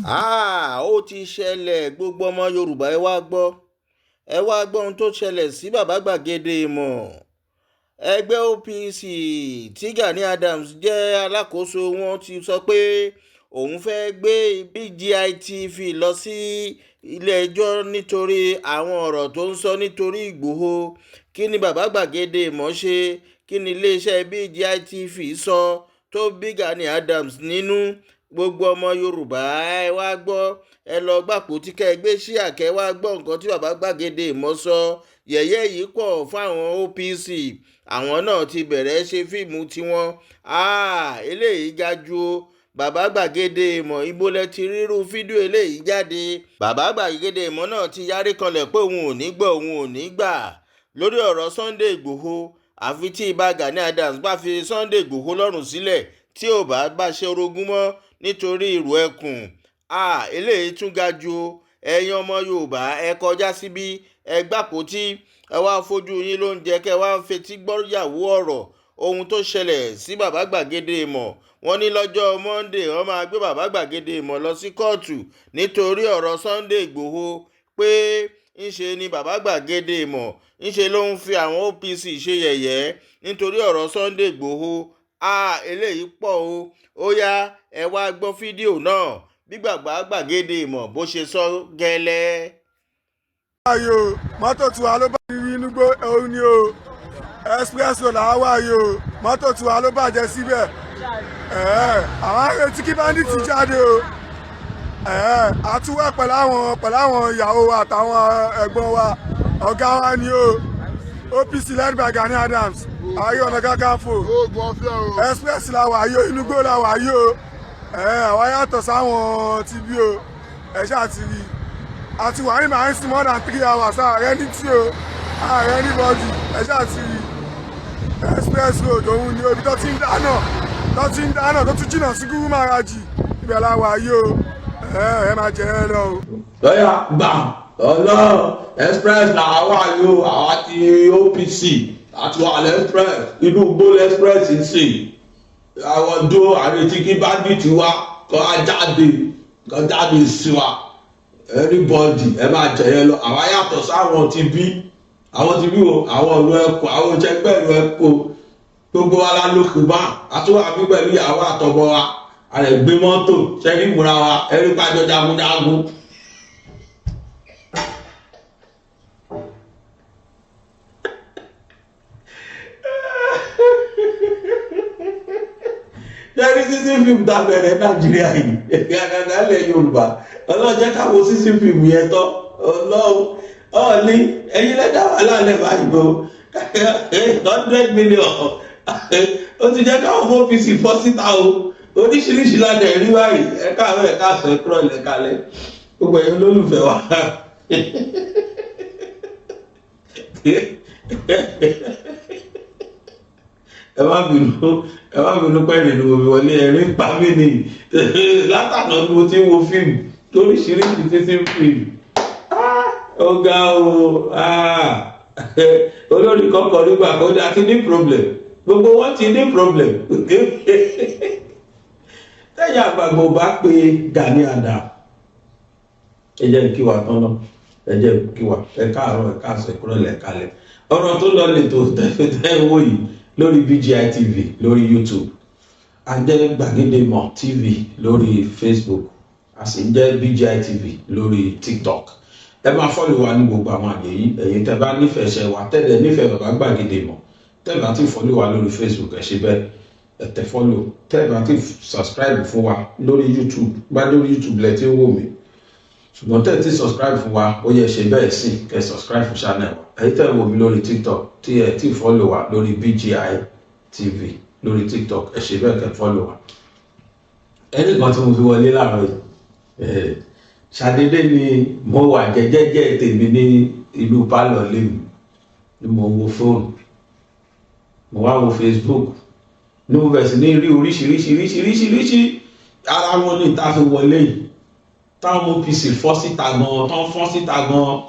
Ó ti ṣẹlẹ̀, gbogbo ọmọ Yorùbá, ẹ wá gbọ́, ẹ wá gbọ́ ohun tó ṣẹlẹ̀ sí Bàbá Gbàgede Ìmọ̀. Ẹgbẹ́ OPC tí Gani Adams jẹ́ alákòóso wọn ti sọ pé òun fẹ́ẹ́ gbé BGI TV lọ sí ilé-ẹjọ́ nítorí àwọn ọ̀rọ̀ tó ń sọ nítorí Ìgbòho. Kí ni Bàbá Gbàgede Ìmọ̀ ṣe? Kí ni iléeṣẹ́ BGI TV sọ tó bí Gani Adams nínú? Gbogbo ọmọ Yorùbá, ẹ wá gbọ́, ẹ lọ gbàpò tí kẹ́ ẹ gbé sí àkẹ́ wá gbọ́ nǹkan tí Bàbá Gbàgede Ìmọ̀ sọ. Yẹ̀yẹ́ yìí pọ̀ fáwọn OPC, àwọn náà ti bẹ̀rẹ̀ ṣe fíìmù tiwọn. Eléyìí ga ju o. Bàbá Gbàgede Ìmọ̀, ibo lẹ ti rírú fídíò eléyìí jáde? Bàbá Gbàgede Ìmọ̀ náà ti yarí kanlẹ̀ pé òun ò ní gbọ́, òun ò ní gbà lórí ọ̀rọ̀ Sunday Ìgbòho, àfi tí ibà Gani Adams bá fi Sunday Ìgbòho lọ́rùn sílẹ̀, tí ò bá ṣe orogún mọ́ nítorí ìrù ẹkùn. Eléyìí tún ga ju o. Ẹ̀yin ọmọ Yorùbá, ẹ kọjá síbí, ẹ gbàpótí, ẹ wá fojú yín lóúnjẹ, kẹ wá fetí gbọ́yàwó ọ̀rọ̀ ohun tó ṣẹlẹ̀ sí Bàbá Gbàgede Ìmọ̀. Wọ́n ní lọ́jọ́ Monday wọ́n máa gbé Bàbá Gbàgede Ìmọ̀ lọ sí kóòtù nítorí ọ̀rọ̀ Sunday Ìgbòho, pé ńṣe ni Bàbá Gbàgede Ìmọ̀ ńṣe ló ń fi àwọn OPC ṣe yẹ̀yẹ́ nítorí ọ̀rọ̀ Sunday Ìgbòho. Eléyìí pọ̀ o. Ó yá, ẹ wá gbọ́ fídíò náà bí Bàbá Gbàgede Ìmọ̀ bó ṣe sọ gẹ́lẹ́. Ayò mọ́tò tiwa ló bá rí inú gbó òun ni o. Express road làwa wà yìí o. Mọ́tò tiwa ló bàjẹ́ síbẹ̀. Àwọn arètí kí bandit jáde o. Àtúwẹ̀ pẹ̀lú àwọn ìyàwó wa àtàwọn ẹ̀gbọ́n wa. Ọ̀gá wa ni o, OPC led by Gani Adams, Ààrẹ Ọ̀nà Kakanfò. Express la wà yìí o, inú gbó la wà yìí o. Àwa yàtọ̀ sáwọn ti bí o. Ẹ ṣáà ti rí i, àti wàá ní màá ń sin more than 3 hours. Ààrẹ ní tí o, ààrẹ ní bọ́dì. Ẹ ṣáà ti rí, express road òun ni ibi tó ti ń dáná, tó ti ń dáná, tó tún jìnnà sí Gúrú Màrájì. Ibẹ̀ la wà yìí o. Ẹ máa jẹ ẹ lọ o. Lọ́yà gbà ọlọ́run, express làwa yóò, àwa ti OPC àti wà express, inú igbó express ń sìn. Àwọn dó àrètí kí bandit wa kọ́ á jáde, kọ́ jáde sí wa. Everybody, ẹ máa jẹyẹ lọ. Àwa yàtọ̀ sáwọn ti bí, àwọn ti bí o, àwọn ìlú ẹkọ, àwọn ìjẹgbẹ́ ìlú ẹkọ, gbogbo wa la lókun bá àtúwà bí pẹ̀lú ìyàwó àtọmọ wa. A lè gbé mọ́tò sẹ́rí múra wa, ẹ̀rí pàjọ jagunjagun. Sẹ́rí sísí fíìmù tá a bẹ̀rẹ̀ Nàìjíríà yìí, àgàgà ilẹ̀ Yorùbá, Ọlọ́run jẹ́ káwọn sísí fíìmù yẹn tọ́. Ọlọ́run ọ̀ọ́ni, ẹ̀yin lẹ́dá wà lálẹ́ báyìí o. 100 million, ó ti jẹ́ káwọn OPC fọ́ síta o. Oríṣiríṣi ládẹ̀ rí báyìí. Ẹ káàárọ̀, ẹ káàsán, ẹ kúrọ̀ ilẹ̀ kalẹ̀, gbogbo ẹ̀yin olólùfẹ́ wa. Ẹ má bínú, ẹ má bínú pẹ́ẹ́rì ni mo fi wọlé. Ẹ̀rín pa mí ni. Látàná ni mo ti ń wo fíìmù lóríṣiríṣi, títí fíìmù. Ó ga o. Olórí kọ́kọ́ nígbà kan ní a ti ní problem, gbogbo wọn ti ní problem. Tẹ́yìn àgbàgbọ́ bá pe Gani Adams, ẹ jẹ́ kí wa tán náà, ẹ jẹ́ kí wa. Ẹ káàárọ̀, ẹ káàsán, ẹ kúrọ̀lẹ́ kalẹ̀. Ọ̀rọ̀ tó lọ lè tó tẹ́ wò yìí lórí BGI TV lórí YouTube, a jẹ́ Gbàgede Ìmọ̀ TV lórí Facebook, a sì ń jẹ́ BGI TV lórí TikTok. Ẹ máa follow wa ní gbogbo àwọn àyè yìí. Ẹ̀yin tẹ́ bá nífẹ̀ẹ́ ṣe wa, tẹ́lẹ̀ nífẹ̀ẹ́ Bàbá Gbàgede Ìmọ̀, tẹ́ bá ti follow wa lórí Facebook, ẹ ṣe bẹ́ẹ̀, ẹ tẹ follow. Tẹ́ bá ti subscribe fún wa lórí YouTube, bá lórí YouTube lẹ ti ń wò mí, ṣùgbọ́n tẹ́ ti subscribe fún wa, ó yẹ ṣe bẹ́ẹ̀ sí kẹ́ subscribe fún channel wa. Ẹ̀yin tẹ́ wò mí lórí TikTok, tí ẹ ti follow wa lórí BGI TV lórí TikTok, ẹ ṣe bẹ́ẹ̀ kẹ́ follow wa. Ẹnì kan tí mo fi wọlé láàárọ̀ yìí, ṣàdédé ni mo wà jẹ́jẹ́jẹ́ tèmi ní ìlú pálọ̀ lèmi ni mo wo fóònù, mo wá wo Facebook, ní mo bẹ̀rẹ̀ sí ní rí oríṣiríṣiríṣiríṣiríṣi. Ara wọn ní ìta fi wọlé yìí, táwọn OPC fọ́ síta gan, tán fọ́ síta gan.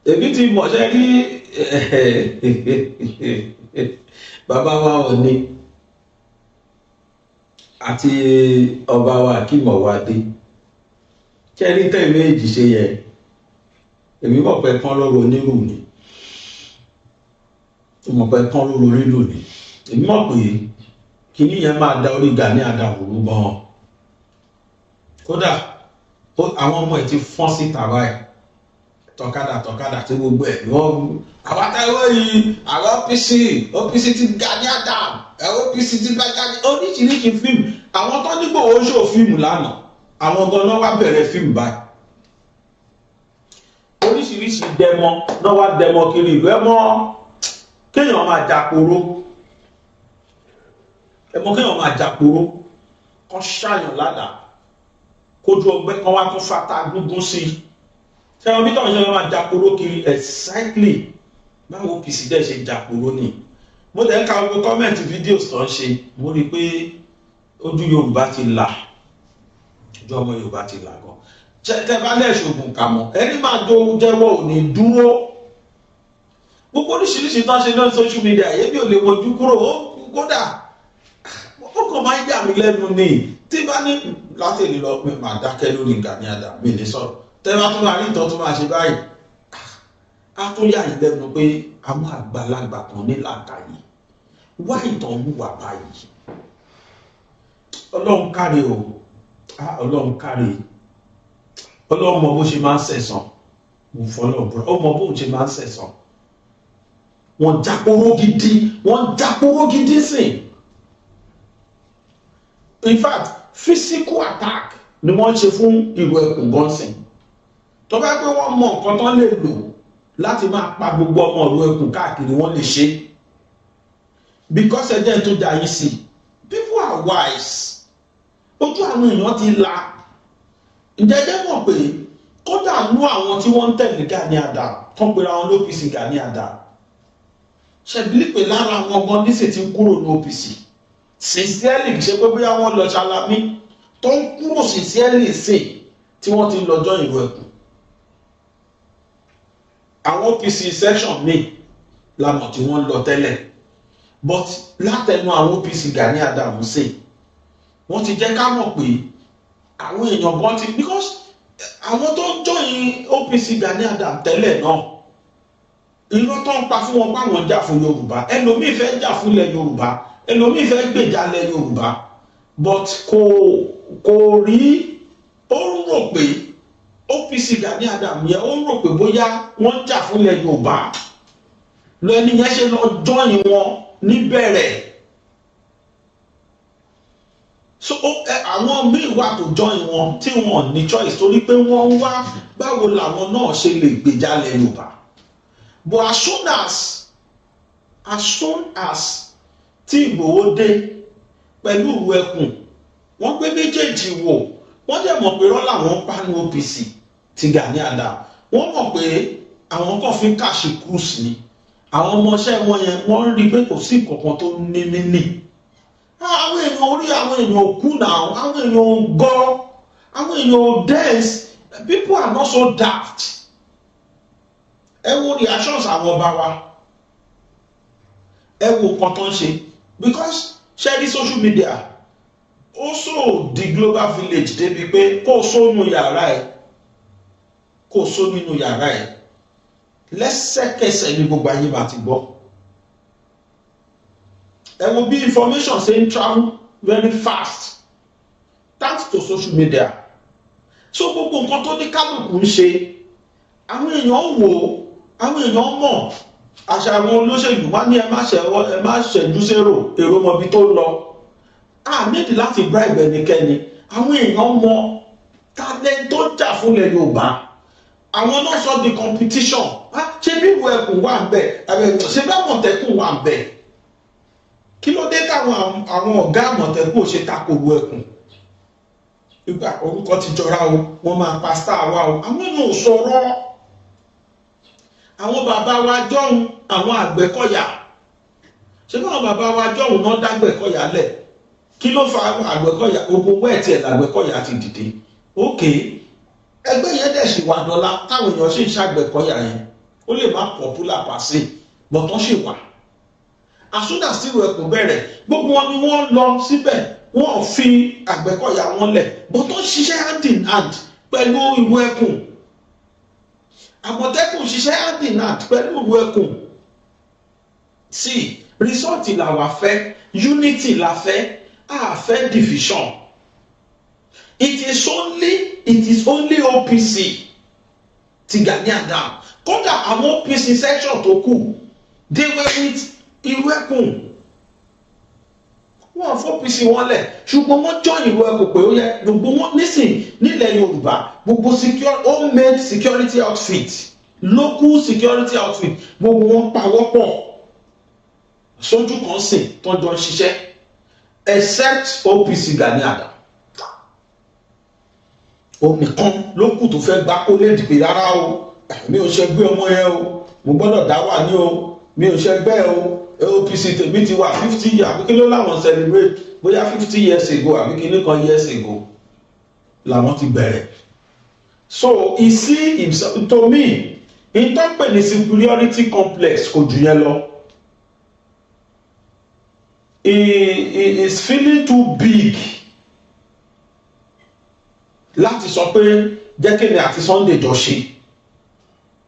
Èmi ti mọ̀ ṣe rí bàbá wa Ọọ̀ni àti ọba wa Akeem Ọwọ́adé. Ṣẹ́rí tẹ́ méjì ṣe yẹ, èmi mọ̀ pé kán lọ́rọ̀ onírù ni, mo mọ̀ pé kán lọ́rọ̀ onírù ni. Èmi mọ̀ pé kíní yẹn máa da orí Gani Adams rú gan-an. Kódà àwọn ọmọ ẹ̀ ti fọ́n síta báyìí, tọ̀kadà tọ̀kadà tí gbogbo ẹ̀ wọ́n. Àwọn táwọn yìí, àwọn OPC, OPC ti Gani Adams, OPC ti Gani, oríṣiríṣi fíìmù. Àwọn tó nígbò ó ṣò fíìmù lánàá, àwọn ganan wá bẹ̀rẹ̀ fíìmù báyìí. Oríṣiríṣi dẹmọ náà wá dẹmọ kiri ìlú. Ẹ mọ kéèyàn máa jàporó, ẹ mọ kéèyàn máa jàporó, kán ṣàyàn ládàá kójú ọgbẹ́, kan wá tún fata gúngún sí i. Ṣé bí tọ́wọ́n ṣe máa jàporó kiri? Exactly báwo OPC dẹ̀ ṣe jàporó ni. Mo dẹ̀ ń ka gbogbo comment videos tó ń ṣe, mo rí i pé ojú Yorùbá ti là, ojú ọmọ Yorùbá ti là gan. Tẹ bá lẹ́ẹ̀ṣogun kà mọ́, ẹni máa jó jẹ́wọ́ ò ní dúró. Gbogbo oríṣiríṣi tó ń ṣe lórí social media yé mi ò lè wojú kúrò. Ó kódà ó kàn máa ń yà mí lẹ́nu ni. Tí bá ní láti èlé lọ pé màá dákẹ́ lórí Gani Adams, mi ní sọ̀rọ̀. Tẹ́ bá tún máa rí ìtọ́ tó máa ṣe báyìí, á tún yà yín lẹ́nu pé àwọn àgbàlagbà kan ní làákàyè wá ìtàn wùwà báyìí. Ọlọ́run káre o, Ọlọ́run káre. Ọlọ́run mọ bó ṣe máa ń sẹ̀sán. Mo fọlọ́ búra, ó mọ bó ṣe máa ń sẹ̀sán. Wọ́n jáporó gidi, wọ́n jáporó gidi sìn. In fact, physical attack ni wọ́n ṣe fún ìlú ẹkùn gọ́nsìn. Tó bá pé wọ́n mọ nǹkan tán lè lò láti máa pa gbogbo ọmọ ìlú ẹkùn káàkiri, wọ́n lè ṣe, because ẹjẹ́ tó jà yín sí, people are wise. Ojú àwọn èèyàn ti là. Ǹjẹ́ jẹ́ mọ̀ pé kódà nú àwọn tí wọ́n ń tẹ̀lé Gani Adams tó ń pera wọn l'OPC Gani Adams, ṣebí pé lára àwọn gan nísì ti ń kúrò ní OPC sincerely? Kì í ṣe pé bóyá wọ́n lọ ṣalamí tó ń kúrò sincerely sí tí wọ́n ti ń lọ́jọ́ ìlú ẹkùn. Àwọn OPC section míì lamọ̀ tí wọ́n ń lọ tẹ́lẹ̀, but látẹnu àwọn OPC Gani Adams sí, wọ́n ti jẹ́ ká mọ̀ pé àwọn èèyàn gan ti, because àwọn tó ń join OPC Gani Adams tẹ́lẹ̀ náà, irọ́ tó ń pa fún wọn páwọn jà fún Yorùbá. Ẹlòmíì fẹ́ jà fún ilẹ̀ Yorùbá, ẹlòmíì fẹ́ gbèjà ilẹ̀ Yorùbá, but kò rí. Ó ń rò pé OPC Gani Adams yẹn, ó ń rò pé bóyá wọ́n jà fún ilẹ̀ Yorùbá lọ ẹni yẹn ṣe lọ join wọn níbẹ̀rẹ̀. So àwọn míì wà tó join wọn tí wọn ní choice, torí pé wọ́n ń wá báwo làwọn náà ṣe lè gbèjà ilẹ̀ Yorùbá. But as soon as tí Ìgbòho dé pẹ̀lú ìlú ẹkùn, wọ́n gbé méjèèjì wò, wọ́n dẹ̀ mọ̀ pé rọ́ làwọn ń pa ní OPC ti Gani Adams. Wọ́n mọ̀ pé àwọn kan fi ń catch cruise ni. Àwọn ọmọọṣẹ́ wọn yẹn, wọ́n rí i pé kò sí nǹkan tó ní níní. Àwọn èèyàn orí àwọn èèyàn ò kú náà, àwọn èèyàn ò gọ́, àwọn èèyàn ò dense. People are not so daft. Ẹ wo reactions àwọn ọba wa, ẹ wo nǹkan tó ń ṣe, because ṣe rí social media, ó so di global village débi pé kó o sónú yàrá ẹ, kó o só nínú yàrá ẹ, lẹ́sẹ̀kẹsẹ̀ ní gbogbo ayé máa ti gbọ́. Ẹ wo bí information ṣe ń travel very fast thanks to social media. So gbogbo nǹkan tó ní kálukú ń ṣe, àwọn èèyàn wò ó, àwọn èèyàn mọ̀. Àṣà àwọn olóṣèlú wá ní ẹ má ṣẹ́jú sérò, èrò mọbi tó lọ. A nídìí láti bribe ẹnikẹ́ni. Àwọn èèyàn mọ talent tó jà fúnlẹ̀ Yorùbá. Àwọn náà sọ di competition. Ṣé bí ìwé ẹkùn wà ń bẹ̀, ṣé bí Àmọ̀tẹ́kùn wà ń bẹ̀? Kí ló dé táwọn àwọn ọ̀gá Àmọ̀tẹ́kùn ò ṣe tako ìwé ẹkùn? Ìgbà orúkọ ti jọra o, wọ́n máa pa star wa o. Àwọn èèyàn ò sọ̀rọ̀. Àwọn bàbá wa jọ̀hún, àwọn Àgbẹ̀kọ̀yà, ṣé báwọn bàbá wa jọ̀hún náà dágbẹ̀kọ̀yà lẹ̀? Kí ló fa Àgbẹ̀kọ̀yà? Ogun wẹ́ẹ̀tì ẹ̀ làgbẹ̀kọ̀yà ti dìde. Ok, ẹgbẹ́ yẹn dẹ̀ sì wà dọ́là táwọn èèyàn sì ń ṣàgbẹ̀kọ̀yà yẹn. Ó lè má popular pàṣẹ, but wọ́n sì wà. As soon as tí ìwé ẹkùn bẹ̀rẹ̀, gbogbo wọn ni wọ́n lọ síbẹ̀. Wọ́n fi Àgbẹ̀kọ̀yà wọn lẹ̀, but wọ́n ṣiṣẹ́ hand in hand. pẹ̀lú Ìlú Ẹkùn. Àmọ̀tẹ́kùn ṣiṣẹ́ hand in hand pẹ̀lú Ìlú Ẹkùn. Sí result làwa fẹ́, unity la fẹ́, a fẹ́ division. It is only OPC ti Gani Adams. Kódà àwọn OPC section tó kù, they were with Ìlú Ẹkùn. Wọn fọ́ OPC wọn lẹ̀, ṣùgbọ́n wọ́n join Ìlú Ẹkùn pé ó yẹ gbogbo wọn nísìn nílẹ̀ Yorùbá. Gbogbo secure homemade security outfit, local security outfit, gbogbo wọn pawọ́pọ̀ sójú kan sìn tó jọ ń ṣiṣẹ́, except OPC Gani Adams. Òun nìkan ló kù tó fẹ́ gbá kó lè dìpé rárá o, mi ò ṣẹgbẹ́ ọmọ yẹn o, mo gbọ́dọ̀ dá wà ní o, mi ò ṣẹgbẹ́ o. OPC tèmi ti wà 50 years, àbí kí ló láwọn celebrate, bóyá 50 years ago àbí kíní kan years ago làwọn ti bẹ̀rẹ̀. So he see himself, to me, ìtọ́pẹ̀ ní superiority complex, kò jù yẹn lọ. He is feeling too big láti sọ pé jẹ́ kí ni àti Sunday jọ ṣe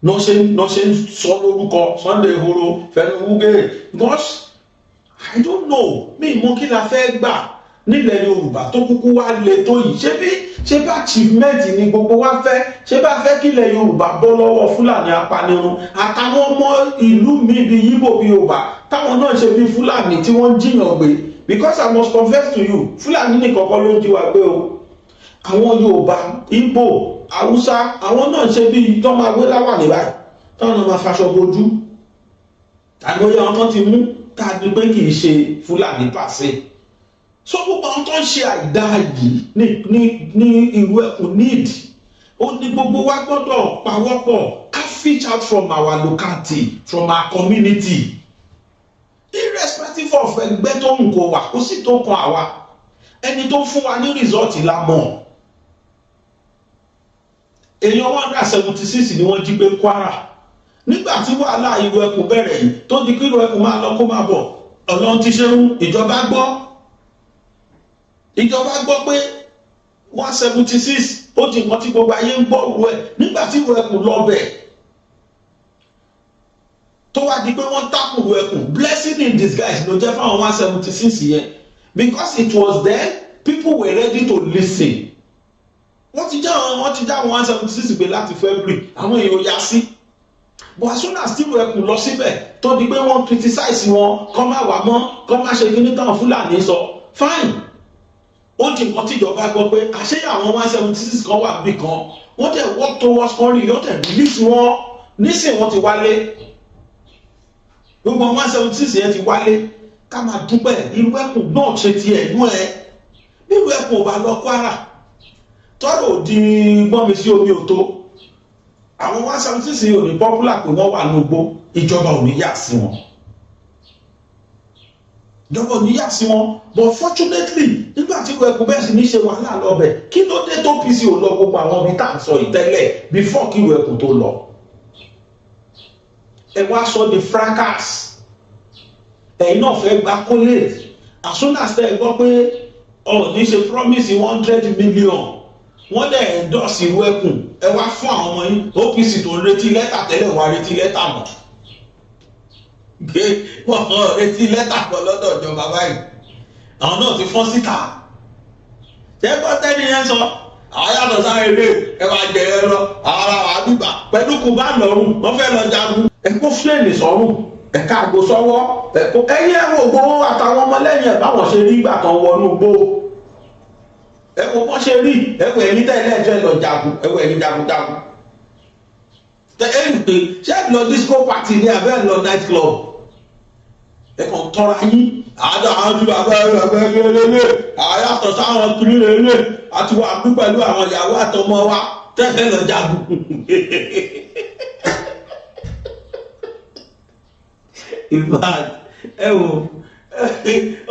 náà ṣe ń sọ lórúkọ Sunday Igboho Fẹ́mi Wúgẹ́, because I don't know, mi mọ kí la fẹ́ gbà nílẹ̀ Yorùbá tó kúkú wá le tó yìí. Ṣé bí ṣé bá achievement ni gbogbo wa fẹ́? Ṣé bá fẹ́ kílẹ̀ Yorùbá bọ́ lọ́wọ́ Fúlàní apanirun àtàwọn ọmọ ìlú mi bíi Yíbò, bíi Yorùbá, táwọn náà ṣe bí Fúlàní tí wọ́n ń jiyàn gbé? Because I must confess to you, Fúlàní nìkan kọ́ ló ń jí wa gbé o. Àwọn Yorùbá, Ìgbò, Haúsá, àwọn náà ṣe bí tọ́ máa wé láwà ní báyìí, táwọn náà máa faṣọ bojú. Àgbóyè àwọn kan ti mú tá a ní pé kì í ṣe Fúlàní pàṣẹ. So gbogbo àwọn tó ń ṣe àìdá yìí ní Ìlú Ẹkùn need ó ní gbogbo wa gbọ́dọ̀ pawọ́pọ̀ ká fish out from our locality, from our community, irrespective of ẹgbẹ́ tó ń kó wa. Kó sì tó kan àwa, ẹni tó fún wa ní result la mọ̀. Èèyàn 176 ni wọ́n jí gbé Kwara nígbà tí wàhálà Ìlú Ẹkùn bẹ̀rẹ̀ yìí, tó di kí Ìlú Ẹkùn máa lọ kó máa bọ̀. Ọlọ́run ti ṣe ń ìjọba gbọ́, ìjọba gbọ́ pé 176 ó ti nǹkan tí gbogbo ayé ń gbọ́ òru ẹ̀. Nígbà tí Ìlú Ẹkùn lọ bẹ̀, tó wá di pé wọ́n tákù Ìlú Ẹkùn, blessing in disguise ló jẹ́ fáwọn 176 yẹn, because it was then people were ready to listen. Wọ́n ti já àwọn 176 gbé láti February, àwọn èèyàn yá sí. But as soon as tí Ìlú Ẹkùn lọ síbẹ̀, tó di pé wọ́n criticize wọn, kọ́ má wà mọ́, kọ́ má ṣe kíní táwọn Fúlàní sọ, fine, ó di nǹkan tíjọba gbọ́ pé àṣé àwọn 176 kan wà níbì kan. Wọ́n dẹ̀ work towards kan rí, wọ́n dẹ̀ release wọn. Nísìn wọ́n ti wálé, gbogbo 176 yẹn ti wálé. Ká máa dúpẹ́. Ìlú Ẹkùn náà ṣe tiẹ̀ inú ẹ. Bí Ìlú Ẹkùn ò bá lọ Kwara, tọ́rọ̀ òdi gbọ́n mi sí omi ò tó, àwọn 176 ò ní popular pé wọ́n wà ní ugbó. Ìjọba ò ní yà sí wọn, ìjọba ò ní yà sí wọn. But fortunately, nígbà tí Ìlú Ẹkùn bẹ́ẹ̀ sì ní ṣe wàhálà lọ́bẹ̀, kí ló dé tó OPC ò lọ gbogbo àwọn ibi tá à ń sọ yìí tẹ́lẹ̀ before kí Ìlú Ẹkùn tó lọ? Ẹ wá sọ di fracas. Ẹ̀yin náà fẹ́ gba collate. As soon as ẹ gbọ́ pé Ọọ̀ni ṣe promise 100 million, wọ́n dẹ̀ endorse Ìlú Ẹkùn, ẹ wá fún àwọn ọmọ yín. OPC tó ń retí lẹ́tà tẹ́lẹ̀ wá retí lẹ́tà mọ́ gbé, wọ́n retí lẹ́tà pọ̀ lọ́dọ̀ ìjọba báyìí. Àwọn náà ti fọ́n síta. Ṣé gbọ́ tẹ́ni yẹn sọ àwọn yàtọ̀ sáré ilé ẹ máa jẹ ẹ lọ, àwọn ará wa bíbà pẹ̀lú kò bá lọ́rùn, wọ́n fẹ́ lọ jagun. Ẹ kó fúlẹ̀nì sọ́rùn, ẹ̀ka àgbo sọ́wọ́, ẹ̀kọ́ ẹ̀yìn ẹ̀wọ̀n Ìgbòho àtàwọn ọmọlẹ́yìn ẹ̀ báwọn ṣe rí ìgbà kan wọnú gbó. Ẹ wo bọ́n ṣe rí. Ẹ wo ẹ̀yin tẹ́lẹ̀ ẹ fẹ́ lọ jagun, ẹ wo ẹ̀yin jagunjagun tẹ ẹ ń pè. Ṣé ẹ lọ disco party ní abẹ́ ẹ lọ night club? Ẹ kàn tọ́ra yín. Àádọ́ àwọn tí bàbá ẹ bàbá ẹ lélẹ̀ àyàtọ̀ sáwọn kiri lélẹ̀ àti wà bí pẹ̀lú àwọn ìyàwó àtọmọ wa tẹ́fẹ́ lọ jagun. In fact, ẹ wo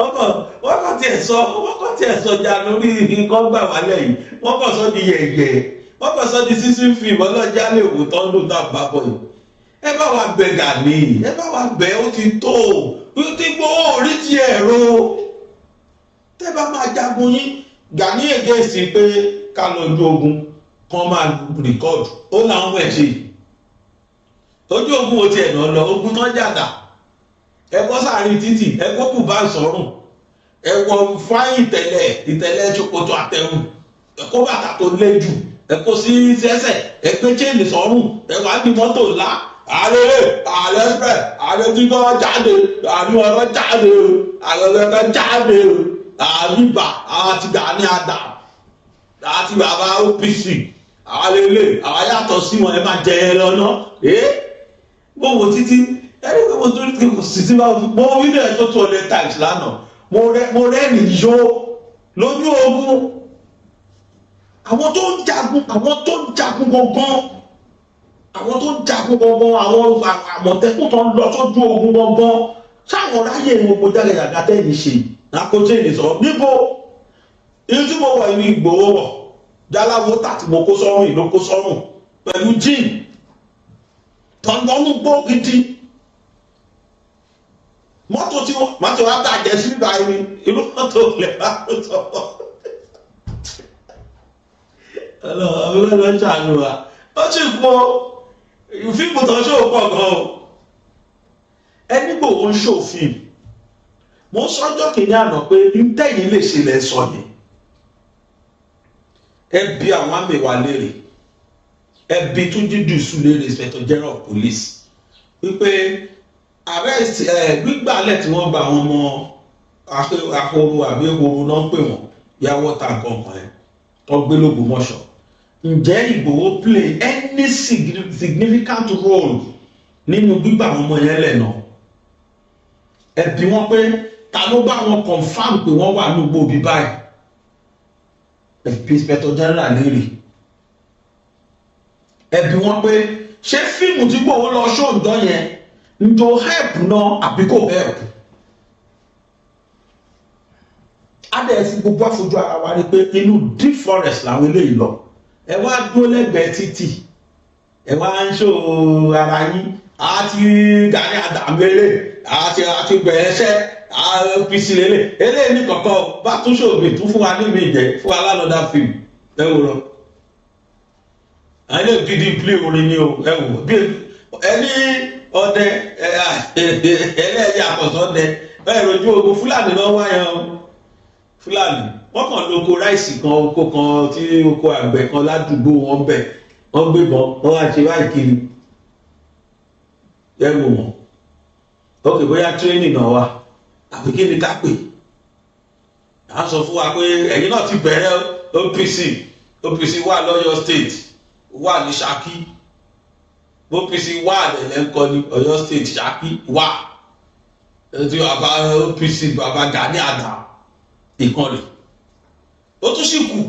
ọkọ wọn kàn tiẹ̀ sọ, wọn kàn tiẹ̀ sọ jà lórí nǹkan gbà wálẹ̀ yìí. Wọ́n kàn sọ di yẹ̀yẹ̀, wọ́n kàn sọ di sísìn fíìmù ọlọ́jà lè wò tán ló dá bá bọ̀ yìí. Ẹ bá wa bẹ̀ Gani, ẹ bá wa bẹ̀. Ó ti tó ó ti gbọ́ orí ti ẹ̀rọ tẹ́ bá máa jagun yín. Gani against pé ká lọ ju ogun. Kán máa record ó làwọn ọmọ ẹ̀ ṣe ojú ogun. Ó tiẹ̀ náà lọ ogun tán jàdá, ẹ bọ́ sáàrin títì, ẹ kó kù bá sọ̀rùn, ẹ wọ fáyìn ìtẹ̀lẹ̀ ìtẹ̀lẹ̀, ṣòkòtò àtẹ̀wù, ẹ kó bàtà tó lé jù, ẹ kó sí sẹ́sẹ̀, ẹ gbé chain sọ́rùn, ẹ wá ní mọ́tò ńlá. Ààrẹ, ààrẹ express, ààrẹ títọ́ jáde, ààrẹ ọ̀rọ̀ jáde, ààrẹ ọ̀rọ̀ jáde, àríbà àti Gani Adams àti bàbá OPC, àwọn lélẹ̀, àwọn yàtọ̀ sí wọn. Ẹ máa jẹ ẹ lọ́nà. Ẹ mo wò títí ẹni pé mo tún ní kò sí sí báwo. Mo fídíò ẹ tó 200 times lánàá. Mo rẹ́rìn yó lójú ogun. Àwọn tó ń jagun, àwọn tó ń jagun gangan, àwọn tó ń jagun gangan, àwọn Àmọ̀tẹ́kùn tó ń lọ sójú ogun gangan, sáwọn ráyè gbogbo jágajàga tẹ́yìn ṣe àkójọ èdè sọ níbo? Irú tí mo wọ̀ ní Ìgbòho wọ̀ jáláwo tà tí mo kó sọ́rùn ìlú kó sọ́rùn pẹ̀lú jean tọ̀nbọ́nú gbó gidi. Mọ́tò tí wọ́n mọ́tò wa bàjẹ́ sí báyìí, irú mọ́tò lẹ̀ bá tó sọ. Ọlọ́run ọlọ́run ṣàánú wa. Ó sì pọ̀, fíìmù tó ń ṣòwò pọ̀ gan o. Ẹni Ìgbòho ń ṣò fíìmù. Mo sọ́jọ́ kìíní àná pé ntẹ́yìn lè ṣe lẹ́ sọ yẹn. Ẹ bi àwọn àmì wa léèrè, ẹ bi Túnjí Dùsù léèrè, Inspector General of Police, wípé arrest ẹ gbígbàlẹ̀ tí wọ́n gba àwọn ọmọ ahoro àbí ehoro náà ń pè wọ́n, yàwó ta nǹkan kan ẹ̀ tó gbé lÓgbómọ̀ṣọ́, ǹjẹ́ Ìgbòho play any significant role nínú gbígbà àwọn ọmọ yẹn lẹ̀ náà? Ẹ bi wọ́n pé ta ló bá wọn confirm pé wọ́n wà ní gbòbí báyìí? Ẹ bi Inspector General léèrè. Ẹ bi wọ́n pé ṣé fíìmù tí Ìgbòho lọ ṣóǹjọ́ yẹn ǹjọ́ help náà àbí kò help? Adẹ̀ fi gbogbo àfojú ara wa rí pé inú deep forest làwọn eléyìí lọ. Ẹ wá dúró lẹ́gbẹ̀ẹ́ títì, ẹ wá ń ṣó ara yín àti Gani Adams lélẹ̀ àti bẹ̀rẹ̀ ṣẹ́ OPC lélẹ̀ eléyìí ní kọ̀kọ́ bá tún ṣòbí tún fún wa ní mi jẹ́ fún wa lánàá fíìmù. Ẹ wò lọ, àwọn ilé gidi play orin ni o. Ẹ wò bí ẹni ọdẹ ẹlẹ́yà àkọsọ́dẹ bẹ́ẹ̀ rojú ogun. Fúlàní náà wáyà o. Fúlàní wọ́n kàn lóko ráìsì kan, oko kan tí oko àgbẹ̀ kan ládùúgbò wọn bẹ̀, wọ́n gbébọn, wọ́n wá ṣe báyìí kiri. Ẹ wò wọ́n. Ok, bóyá training náà wà àbí kí ni ká pè à ń sọ fún wa pé ẹ̀yin náà ti bẹ̀rẹ̀ OPC. OPC wà lọ́yọ̀ State, wà ní Ṣakí. OPC wà lẹ́lẹ́ ń kọ́ ní Ọ̀yọ́ State, Ṣakí wà tí bàbá OPC, bàbá Gani Adams ìkànnì. Ó tún sì kù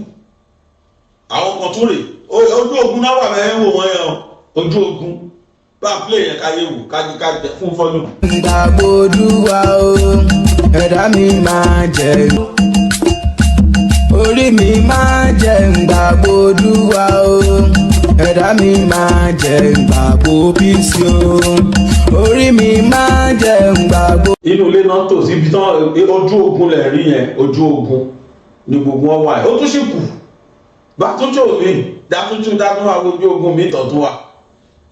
àwọn kan tún rè ojú ogun náà wà bẹ́ẹ̀. Wò wọ́n yẹn ojú ogun bá play yẹn káyé wò káyé káyé fún fọ́lù. Gbàgbọ́dúwà o, ẹ̀dá mi máa jẹ, orí mi máa jẹ. Gbàgbọ́dúwà o, ẹ̀dá mi máa jẹ gbàgbọ́ píìsì o, orí mi máa jẹ gbàgbọ́. Inú ilé náà tò síbi tán. Ojú ogun lẹ̀ rí yẹn, ojú ogun ni gbogbo wọn wà. Ó tún sì kù bá tún tó mi dátúntún dátún wà ojú ogun mi tọ̀tún wà.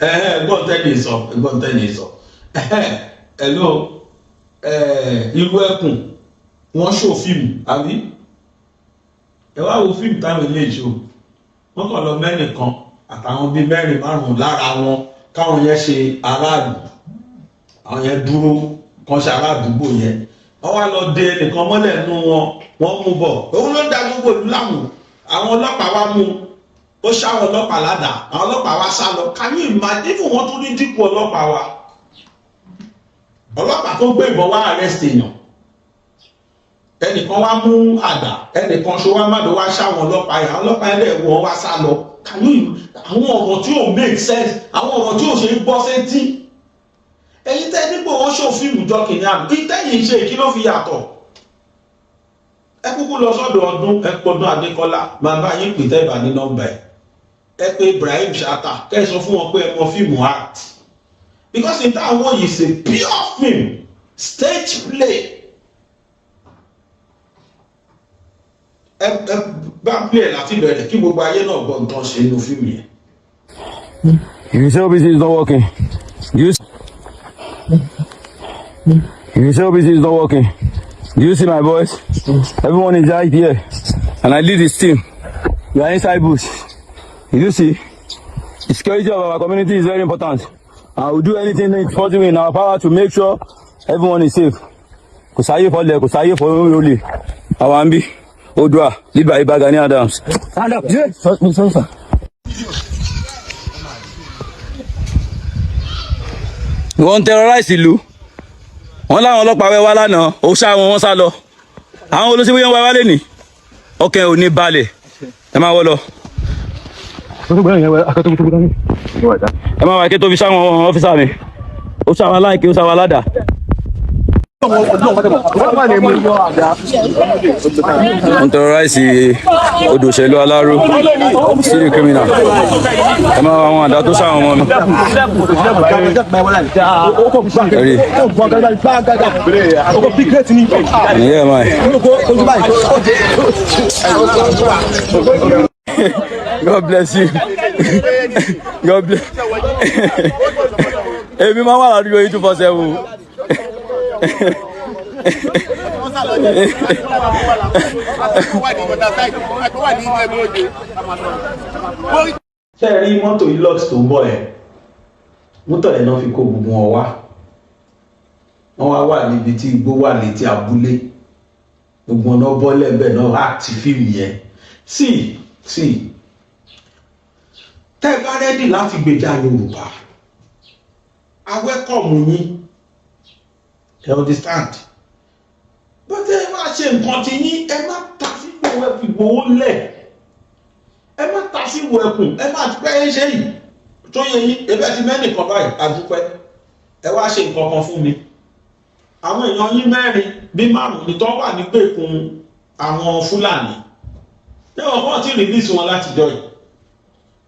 Ẹ̀gbọ́n tẹ́lẹ̀ sọ, ẹ̀gbọ́n tẹ́lẹ̀ sọ. Hello, irú ẹkùn wọ́n ṣò fíìmù àbí? Ẹ wá wo fíìmù táwọn ilé ìṣó. Wọ́n kàn lọ mẹ́rin kan àtàwọn bíi mẹ́rin márùn-ún lára wọn, káwọn yẹn ṣe aráàlú, àwọn yẹn dúró kan ṣe ará àdúgbò yẹn. Wọ́n wá lọ de ẹnìkan mọ́lẹ̀ nú wọn, wọ́n mú bọ̀. Òun ló ń da gbogbo ìlú láàmú. Àwọn ọlọ́pàá wá mú, ó ṣáwọn ọlọ́pàá ládàá, àwọn ọlọ́pàá wá sá lọ. Can you imagine? Even wọ́n tún ní dípò ọlọ́pàá wa, ọlọ́pàá tó gbé ìbọn wá arrest èèyàn, ẹnìkan wá mú àdá, ẹnìkan ṣo wá má lọ wá ṣáwọn ọlọ́pàá yẹn. Àwọn ọlọ́pàá yẹn dẹ̀ wọ́n wá sá lọ. Can you? Àwọn ọ̀rọ̀ tí ò make sense, àwọn ọ̀rọ̀ tí ò ṣe é gbọ́ sétí. Ẹ̀yin tẹ́ nígbò wọ́n ṣò fíìmù jọ kìnìún àná, ìtẹ́yìn ṣe kí ló fi yàtọ̀? Ẹ kúkú lọ sọ́dọ̀ ọdún, ẹ pọdún Adékọ́lá, máa bá yín pè tẹ́ ìbà ní nọ́mbà ẹ̀. Ẹ pé Ibrahim Chatta, kẹ́ ẹ sọ fún wọn pé ẹ mọ fíìmù act, because in that one is a pure film, stage play. Ẹ ẹ Bá play ẹ̀ láti bẹ̀rẹ̀ kí gbogbo ayé náà gbọ́ nǹkan ṣe nínú fíìmù yẹn. If you say OPC is not working, if you say OPC is not working, do you see my boys? Everyone is right here, and I lead this team. We are inside bush. You see, the security of our community is very important. I will do anything possible in our power to make sure everyone is safe. Kò sáyé fọlẹ̀, kò sáyé fọlẹ̀. Àwọn àmì Oòduà, lead by Ìbà Gani Adams. Stand up. Sorry, sorry, sir. Wọ́n ń terrorize ìlú. Wọ́n láwọn ọlọ́pàá wẹ́ wá lánàá, ó ṣá wọn, wọ́n sá lọ. Àwọn olóṣèlú yẹn wá wálé ní ọkàn ò ní balẹ̀. Ẹ máa wọ́ lọ, ẹ máa wá ike tó fi ṣáwọn officer mi. Ó ṣá wọn láìké, ó ṣá wọn ládàá. Wọ́n terrorize odò òṣèlú Aláró sí criminal. Ẹ máa wá àwọn àdá tó ṣáwọn ọmọ mi. Ẹ̀rí. Yeah, man. God bless you. God bless. Èmi máa wà ládùúgbò yìí 247. Ṣé ẹ rí mọ́tò Hilux tó ń bọ̀ ẹ̀? Mọ́tò ẹ̀ náà fi kó gbogbo wọn wá. Wọ́n wá wà níbi tí igbó wà létí abúlé. Gbogbo ọ̀nà bọ́lẹ̀ bẹ́ẹ̀ náà act fíìmù yẹn. Sí sí, tẹ́ ẹ bá ready láti gbèjà Yorùbá, a welcome yín, ẹ understand? But ẹ má ṣe nǹkan tí yín, ẹ má ta sípò, ẹ fi gbowó lẹ̀, ẹ má ta síwò ẹkùn, ẹ má pẹ́ ṣe yìí tó yẹ yín. Ẹ bẹ́ẹ̀ ti mẹ́nìkan báyìí, àdúpẹ́. Ẹ wá ṣe nǹkan kan fún mi. Àwọn èèyàn yín mẹ́rin bí márùn ní tó wà nígbèkùn àwọn Fúlàní, tẹ́wọ̀n kàn ti release wọn látijọ́ yìí.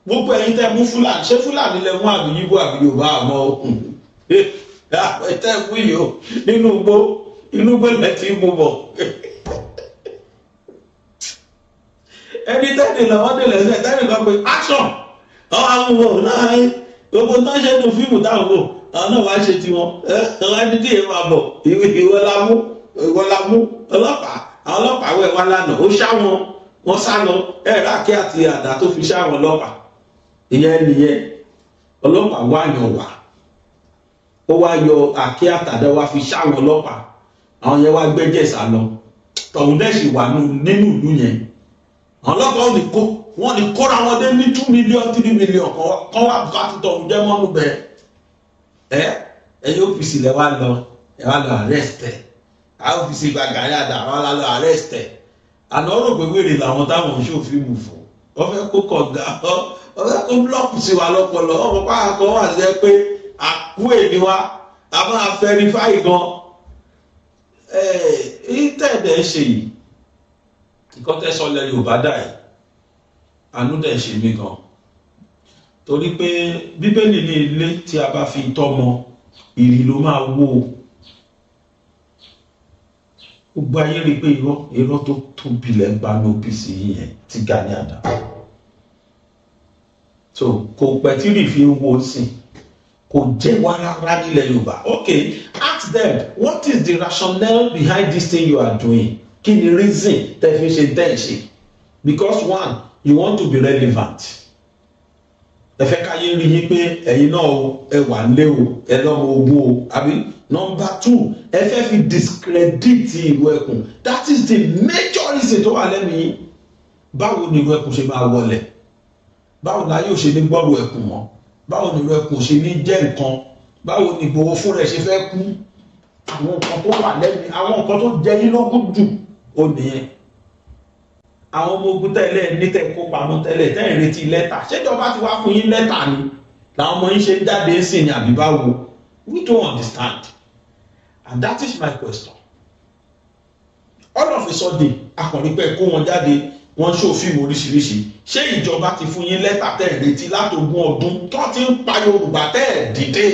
Gbogbo ẹ̀yin tẹ́ mú Fúlàní, ṣé Fúlàní lẹ mú àbí Yíbò àbí Yorùbá? Àmọ́ okùn tẹ́ mú yìí o, nínú igbó, inú igbó lẹ ti mú bọ̀. Ẹni tẹ́lẹ̀ lọ́wọ́ dé lẹ́sẹ̀ tẹ́lẹ̀ kan pé action ọ̀ àwọn ọmọ náà gbogbo tó ń ṣe nu fíìmù táwọn wò, àwọn náà wá ṣe tiwọn. Ẹ ní díẹ̀ máa bọ̀, ìwọ la mú, ìwọ la mú. Ọlọ́pàá, àwọn ọlọ́pàá wẹ̀ wá lánàá, ó ṣá wọn, wọ́n sá lọ. Ẹ rákẹ́ àti àdá tó fi ṣá wọn ọlọ́pàá ìyẹn nìyẹn. Ọlọ́pàá wá yàn wá, ó wá yọ àkẹ́ àtàdá wá fi ṣá wọn ọlọ́pàá. Àwọn yẹn wá gbẹ́jẹ̀ sá lọ. Tọ̀hún dẹ̀ sì wà nínú ìlú yẹn. Àwọn ọlọ́pàá ò ní kó wọ́n ní kóra wọn dé ní 2 million, 3 million kan wá bá ti tọ̀hún jẹ́ mọ́nú bẹ́ẹ̀. Ẹ ẹ̀yin OPC lẹ wá lọ, ẹ wá lọ arrest ẹ. Àwọn OPC gba Gani Adams, àwọn la lọ arrest ẹ. Àná rò pé wèrè làwọn táwọn ń ṣòfin fún. Wọ́n fẹ́ kó kọ̀ǹga, wọ́n fẹ́ kó búlọ́ọ̀kù sí wa lọ́pọlọ. Ọmọ pàápàá wà sí ẹ pé àkú èmi wa a máa verify gan. Ẹ ìtẹ̀dẹ̀ ṣe yìí, nǹkan tẹ́ sọ lẹ Yorùbá dà yìí, àánú dẹ̀ ṣe mí gan, torí pé Bíbélì ní ilé tí a bá fi tọ́mọ ìrì ló máa wó o. Gbogbo ayé rí i pé irọ́ irọ́ tó tóbi lẹ́ ń pa ní OPC yìí yẹn ti Gani Adams. So kò pẹ́ tí rì fi ń wo sí, kò jẹ́ wá rárá nílẹ̀ Yorùbá. Okay, ask them, what is the rationale behind this thing you are doing? Kí ni reason tẹ́ fi ṣe tẹ́ ṣe? Because one, you want to be relevant. Ẹ fẹ́ káyé rí yín pé ẹ̀yin náà o, ẹ wà lé o, ẹ lọ́mọ ogun o, àbí? Number two, ẹ fẹ́ fi discredit ìlú ẹkùn. That is the major reason tó wà lẹ́nu yín. Báwo ni ìlú ẹkùn ṣe máa wọlẹ̀? Báwo la yóò ṣe ní gbọ́rọ̀ ẹkùn mọ́? Báwo ni ìlú ẹkùn ṣe ní jẹ́ nǹkan? Báwo ni Ìgbòho fún rẹ̀ ṣe fẹ́ kú? Àwọn nǹkan tó wà lẹ́nu, àwọn nǹkan tó jẹ yín lógún jù ó nìyẹn. Àwọn ọmọ ogun tẹ́lẹ̀ ní tẹ́ kó pamọ́ tẹ́lẹ̀ tẹ́ ń retí lẹ́tà, ṣéjọba ti wá fún yín lẹ́tà ni làwọn ọmọ yín ṣe ń jáde ń sìn ní, àbí báwo? We don't understand, and that is my question. All of a sudden, akọ̀rí pé kó wọn jáde, wọ́n ṣó fíìmù oríṣiríṣi. Ṣé ìjọba ti fún yín lẹ́tà tẹ́ ẹ̀ retí látogún ọdún tó ti ń pa Yorùbá tẹ́ ẹ̀ dìde?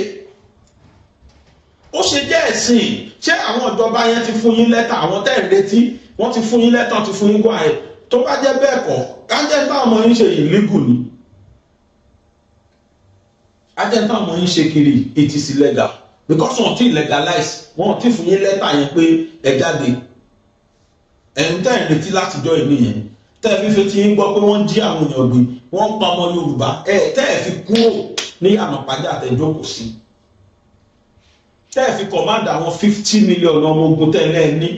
Ó ṣe jẹ́ ẹ̀sìn. Ṣé àwọn ìjọba yẹn ti fún yín lẹ́tà àwọn tẹ́ ẹ̀ retí? Wọ́n ti fún yín lẹ́tà, ti fún yín go ahead. Tó bá jẹ́ bẹ́ẹ̀ kọ́, kájẹ́ táwọn ọmọ yín ṣe illegal ni, ajẹ́ táwọn ọmọ yín ṣe kiri, it is illegal because wọn ti legalize, wọn ti fún yín lẹ́tà yẹn pé ẹ jáde. Ẹ̀yin tẹ́ ẹ̀ ń retí látijọ́ ìní yẹn, tẹ́ ẹ fífi tí ń gbọ́ pé wọ́n jí àwọn èèyàn gbé, wọ́n pa ọmọ Yorùbá, ẹ̀ tẹ́ ẹ fi kúrò ní ànàpájà àtẹ̀jókòó sí, tẹ́ ẹ fi command àwọn 50 million ọmọ ogun tẹ́ ẹ lẹ́ẹ̀ ní,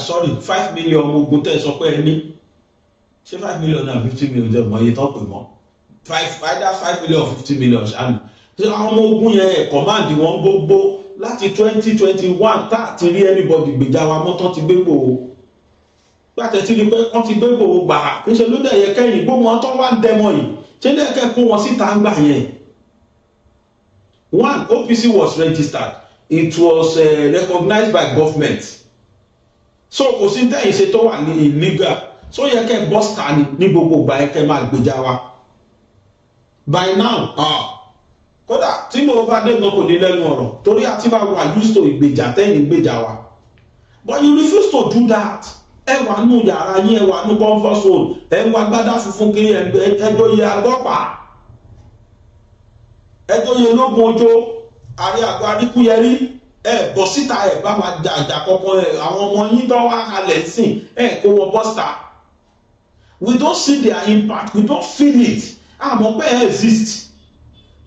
sorry, 5 million ọmọ ogun tẹ́ ẹ sọ pé ẹ ní. Ṣé 5 million náà, 50 million jẹ́ mọ́ iye tán pè mọ́ five, either 5 million or 50 million ṣáà ní. Àwọn ọmọ ogun yẹn, command wọn gbogbo láti 2021 tá àti rí anybody gbèjà wa mọ́ tán ti gbé Ìgbòho. Gbàtẹ́ tí ni pé wọ́n ti gbé Ìgbòho gbà, níṣẹ́ ló dẹ̀ yẹ kẹ́yìn gbogbo wọn tó wá ń dẹmọ yìí, ṣé lè kẹ́ kó wọn síta ń gbà yẹn. One, OPC was registered, it was recognized by government, so kò sí tẹ́yìn ṣe tó wà ní illegal. So yẹ kẹ́ bọ́ síta ni ní gbogbo ìgbà yẹ kẹ́ máa gbèjà wa by now. Ah, kódà tí mo bá dé gan kò ní lẹ́nu ọ̀rọ̀, torí a ti máa wà used to ìgbèjà tẹ́yìn gbèjà wa. But you refuse to do that. Ẹ wà nù yàrá yín, ẹ wà nù comfort zone, ẹ wà gbádá funfun kiri, ẹjọ́ yẹ agbọ́pàá, ẹjọ́ yẹ ológun ọjọ́ àrí àgọ́ aríkúyẹrí. Ẹ bọ́ síta, ẹ bá wa jà àjà kọ̀ọ̀kan. Ẹ àwọn ọmọ yín tó wá kalẹ̀ sìn, ẹ kó wọn bọ́ síta. We don't see their impact, we don't feel it. Àmọ́ pé ẹ exist,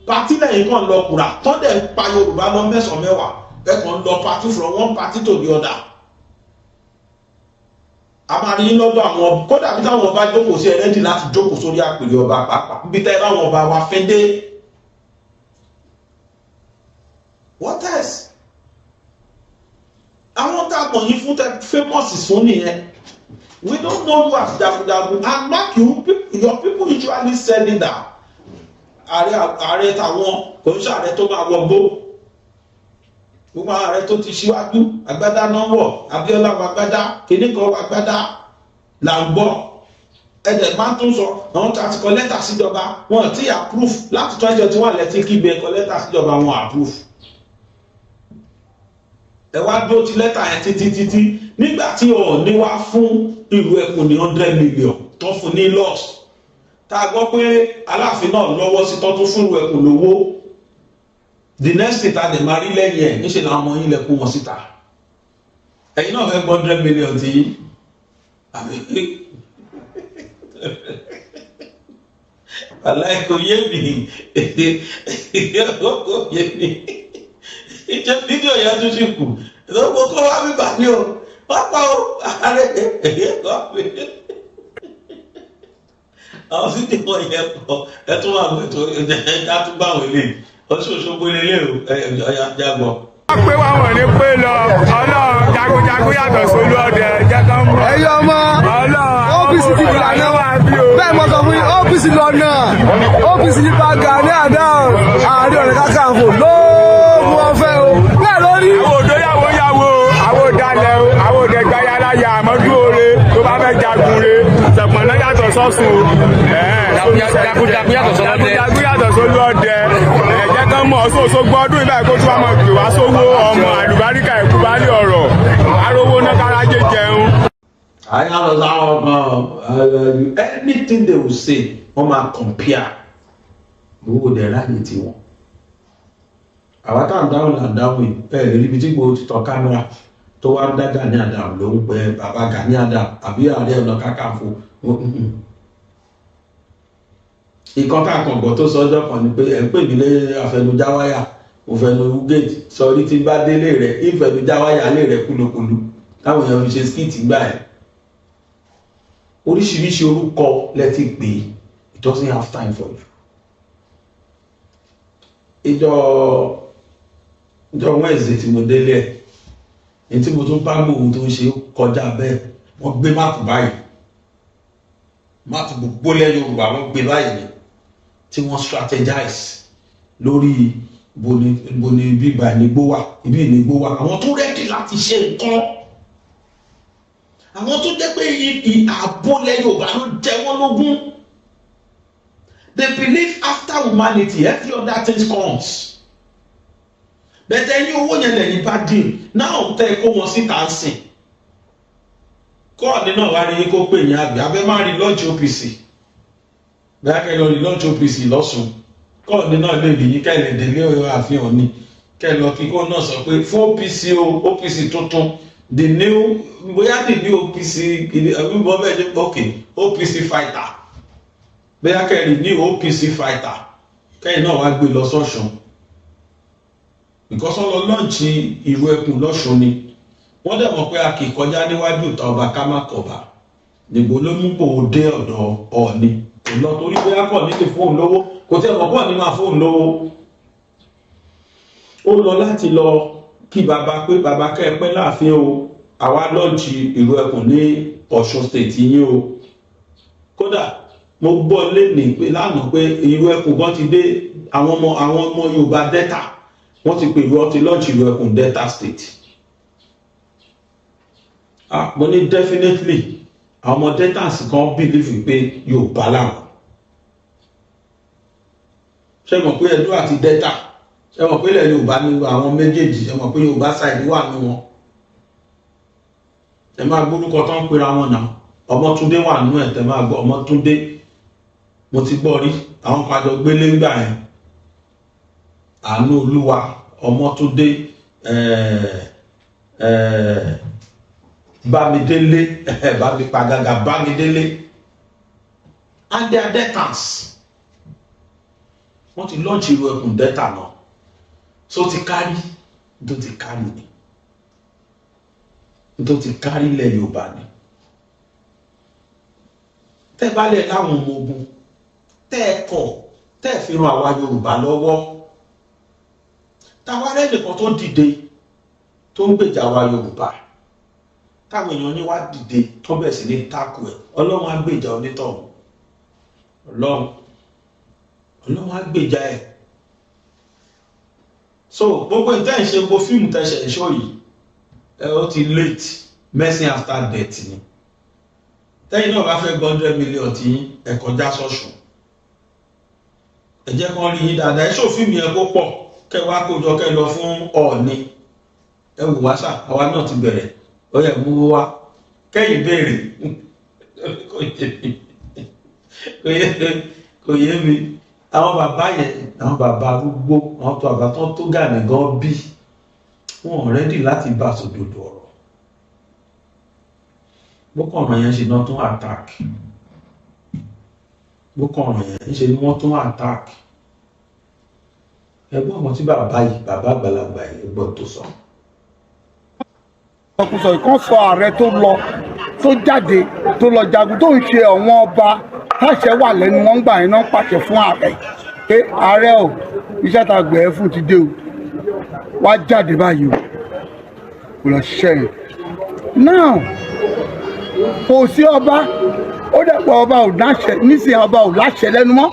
party lẹ́yìn kan lọ kùrà tọ́ dẹ̀ pa Yorùbá lọ mẹ́sàn-án mẹ́wàá. Ẹ kàn lọ party from one party to the other. A máa rí lọ́dọ̀ àwọn, kódà bí táwọn ọba jókòó sí, ẹ ready láti jókòó sórí àpèrè ọba pàápàá níbi tẹ́ báwọn ọba wa fẹ́ dé. What else? Àwọn tá a mọ̀ yín fún, tẹ famous fún nìyẹn. We don't know you as jagunjagun. And mark you, your people usually sell it that ààrẹ, ààrẹ tàwọn kò ń ṣààrẹ tó máa wọgbó. Gbogbo ààrẹ tó ti ṣíwájú, agbádá náà wọ̀. Abíọ́lá wọ agbádá, kìíní kan wọ agbádá là ń gbọ́. Ẹ̀dẹ̀ máa tún sọ àwọn tí a ti kọ lẹ́tà síjọba, wọn ti approve láti 2021. Lẹ́tí kígbe kọ lẹ́tà síjọba, wọn approve. Ẹ wá dúró ti lẹ́tà yẹn títí títí. Nígbà tí Ọọ̀ni wá fún ìlú ẹkùn ní 100 million tó fún ní loss, tá a gbọ́ pé Aláàfin náà lọ́wọ́ sí tó tún fún ìlú ẹkùn lówó, the next thing ta dẹ̀ máa rí lẹ́yìn ẹ̀, níṣẹ́ làwọn ọmọ yín lẹ kó wọn síta. Ẹ̀yin náà fẹ́ gbọ́ 100 million tí yín àbí aláì kò yé mi, kò yé mi. Ìjẹ fídíò yẹn tún ṣì kù lọ́gbọ́n kó wá bíbà ní o, wọ́n pa o ààrẹ kọ́ mi. Àwọn fídíò yẹn pọ̀. Ẹ tún wà pé tó ẹ tún bá àwọn eléyìí Ọ̀ṣun Òṣogbo lélẹ̀ o. Ẹ ẹ jágbọ́. Wọ́n pé wá wọ̀n ní pé lọ. Ọlọ́run, jagunjagun yàtọ̀ sólú ọdẹ, jẹ́ kán mọ̀. Ẹ̀yin ọmọ OPC ti lànà, bẹ́ẹ̀ mo sọ fún yín, OPC lọ́nà, OPC nípa Gani Adams, Ààrẹ Ọ̀nà Kakanfò lóògùn ọ̀fẹ́ o, bẹ́ẹ̀ lórí. Àwọn òdó yàwó yàwó, àwọn òdàlẹ̀ o, àwọn òdẹ̀gbáyà láyà àmọ́jú oore tó bá fẹ́ jagun re, ṣọ̀pọ̀nà yàtọ̀ sọ́sùn o. Jagunjagun yàtọ̀ sọ́lọ́dẹ. Jagunjagun yàtọ̀ sólú ọdẹ. Ẹ̀jẹ̀ kan mọ̀ Ọ̀ṣun Òṣogbo ọdún ìbáyìí kó tún wá máa pè wá sówó ọmọ àlùbáríkà ẹ̀kú bá ní ọ̀rọ̀ arówó náà kárájé jẹun. Àyà lọ sáwọn kan, anything they will say, wọ́n máa compare gbogbo dẹ̀ ráyè tiwọn. Àwa tá à ń dáhùn là ń dáhùn yìí. Ẹ lè ríbi tí Ìgbòho ti tọ kámẹ́rà tó wá ń dá Gani Adams ló ń pẹ bàbá Gani Adams àbí Ààrẹ Ọ̀nà Kakanfò. Ìkan káàkàn tó sọ ọjọ́ kan ni pé ẹ̀ ń pè mí lé àfẹnujáwáyà, mo fẹnu gate sọrí tí bá délé rẹ̀, ìfẹnujáwáyà lé rẹ̀ kúlokúlu táwọn èèyàn fi ṣe skit gbà ẹ̀. Oríṣiríṣi orúkọ lẹ ti pè é. It doesn't have time for you. Ìjọ Wednesday tí mo délé ẹ̀ ní tí mo tún bá gbòòrò tó ń ṣe kọjá bẹ́ẹ̀, wọ́n gbé map báyìí, map gbogbo lẹ́ Yorùbá, wọ́n gbé báyìí ni tí wọ́n strategize lórí boni boni bíbá ìnigbó wà, ibi ìnigbó wà. Àwọn tó ready láti ṣe nǹkan, àwọn tó jẹ́ pé ààbò lẹ́ Yorùbá ló jẹ wọ́n lógún. They believe after humanity, every other thing comes. Bẹ́ẹ̀ ní owó yẹn lẹ́yìn bá dín náà tẹ́ kó wọn síta ń sìn. Kọ́ọ̀ní náà wá ní yín kó pè yín, àbí abẹ́ má rí launch OPC, bẹ́ẹ̀ kẹ́ lọ rí launch OPC lọ́sùn. Kọ́ọ̀ní náà lè rí yín, kẹ́ lè délé àfihàn ni, kẹ́ lọ kí kó náà sọ pé fún OPC o, OPC tuntun, the new, bóyá the new OPC àbí bọ́ bẹ́ẹ̀ ṣe. Ok, OPC fighter, bóyá kẹ́ rí new OPC fighter, kẹ́yìn náà wá gbé lọ sọ́ṣun, because wọ́n lọ launch Ìrù Ẹkùn lọ́ṣun ni. Wọ́n dẹ̀ mọ̀ pé a kì í kọjá níwájú ìta ọba ká má kọ̀bà. Nìgbò ló mú kó o dé ọ̀dọ̀ Ọọ̀ni? Kò lọ torí bóyá kọ̀ ní lè fóun lówó, kò tí ẹ̀ mọ̀ pọ̀ ní máa fóun lówó. Ó lọ láti lọ kí bàbá pé, bàbá, kẹ́ ẹ pẹ́ láàfin o, àwa launch Ìrù Ẹkùn ní Ọ̀ṣun State yín o. Kódà mo gbọ́ lénìí pé lánàá pé Ìrù Ẹkùn gan ti dé àwọn ọmọ Yorùbá Delta. Wọ́n ti pè, wọ́n ti launch Ìrù Ẹkùn Delta State. Ah, mo ní definitely àwọn ọmọ Deltans kan believe pé Yorùbá làwọn. Ṣé mọ̀ pé Ẹdó àti Delta, ṣé mọ̀ pé ilẹ̀ Yorùbá ní àwọn méjèèjì? Ṣé mọ̀ pé Yorùbá side wà nù wọn? Ẹ máa gbórúkọ tó ń pera wọn náà. Ọmọtúndé wà nínú ẹ̀. Tẹ́ máa gbọ́ Ọmọtúndé, mo ti gbọ́ rí. Àwọn kan àjọ gbélé ńgbà yẹn, Àánú Olúwa Ọmọtúndé, Bámidélé, Bámipagàgà, Bámidélé, and they are Deltans. Wọ́n ti launch Ìrù Ẹkùn Delta náà, so ti kárí tó ti kárí ni, tó ti kárí ilẹ̀ Yorùbá ni. Tẹ́ bá lẹ̀ láwọn ọmọ ogun, tẹ́ ẹ kọ̀, tẹ́ ẹ fi ran àwa Yorùbá lọ́wọ́, táwa rẹ́ nìkan tó dìde tó ń gbèjà àwa Yorùbá, táwọn èèyàn ní wá dìde tó bẹ̀ sí ní tákù ẹ̀, Ọlọ́run á gbèjà onítọ̀hún. Ọlọ́run á gbèjà ẹ̀. So gbogbo ìtẹ́ ìṣe, gbogbo fíìmù tẹ̀sẹ̀ ìṣó yìí, ẹ ó ti late. Mercy after death ni. Tẹ́yìn náà bá fẹ́ gbọ́ 100 million tí ẹ kọjá sọ́sùn, ẹ jẹ́ kán rí yín dáadáa. Ẹ ṣó fíìmù yẹn kó pọ̀, kẹ́ wá kójọ, kẹ́ lọ fún Ọọ̀ni. Ẹ wò wá sà, àwa náà ti bẹ̀rẹ̀. Ó yẹ mú wá kẹ́yìn béèrè. Kò yé mi, kò yé mi. Àwọn bàbá yẹn, àwọn bàbá arúgbó, àwọn tó àgbà tán tó Gani gan bí, wọn ò ready láti bá sòdodo ọ̀rọ̀. Boko ọ̀ràn yẹn ṣe náà tún attack. Boko ọ̀ràn yẹn ṣe ni wọ́n tún attack. Ẹgbọ́n ọmọ tí bàbá yìí, bàbá àgbàlagbà yìí, ẹgbọ́n tó sọ. Ọkùnrin sọ ìkan sọ, ààrẹ tó lọ, tó jáde, tó lọ jagun, tó ń ṣe àwọn ọba táṣẹ wà lẹ́nu wọn gbà yẹn náà, pàṣẹ fún ààrẹ pé, ààrẹ o, iṣẹ́ tá a gbẹ̀ ẹ́ fún ti dé o, wá jáde báyìí o, kò lọ ṣiṣẹ́ yẹn. Now kò sí ọba, ó dẹ̀ pọ̀, ọba ò láṣẹ nísìnyí, ọba ò láṣẹ lẹ́nu mọ́.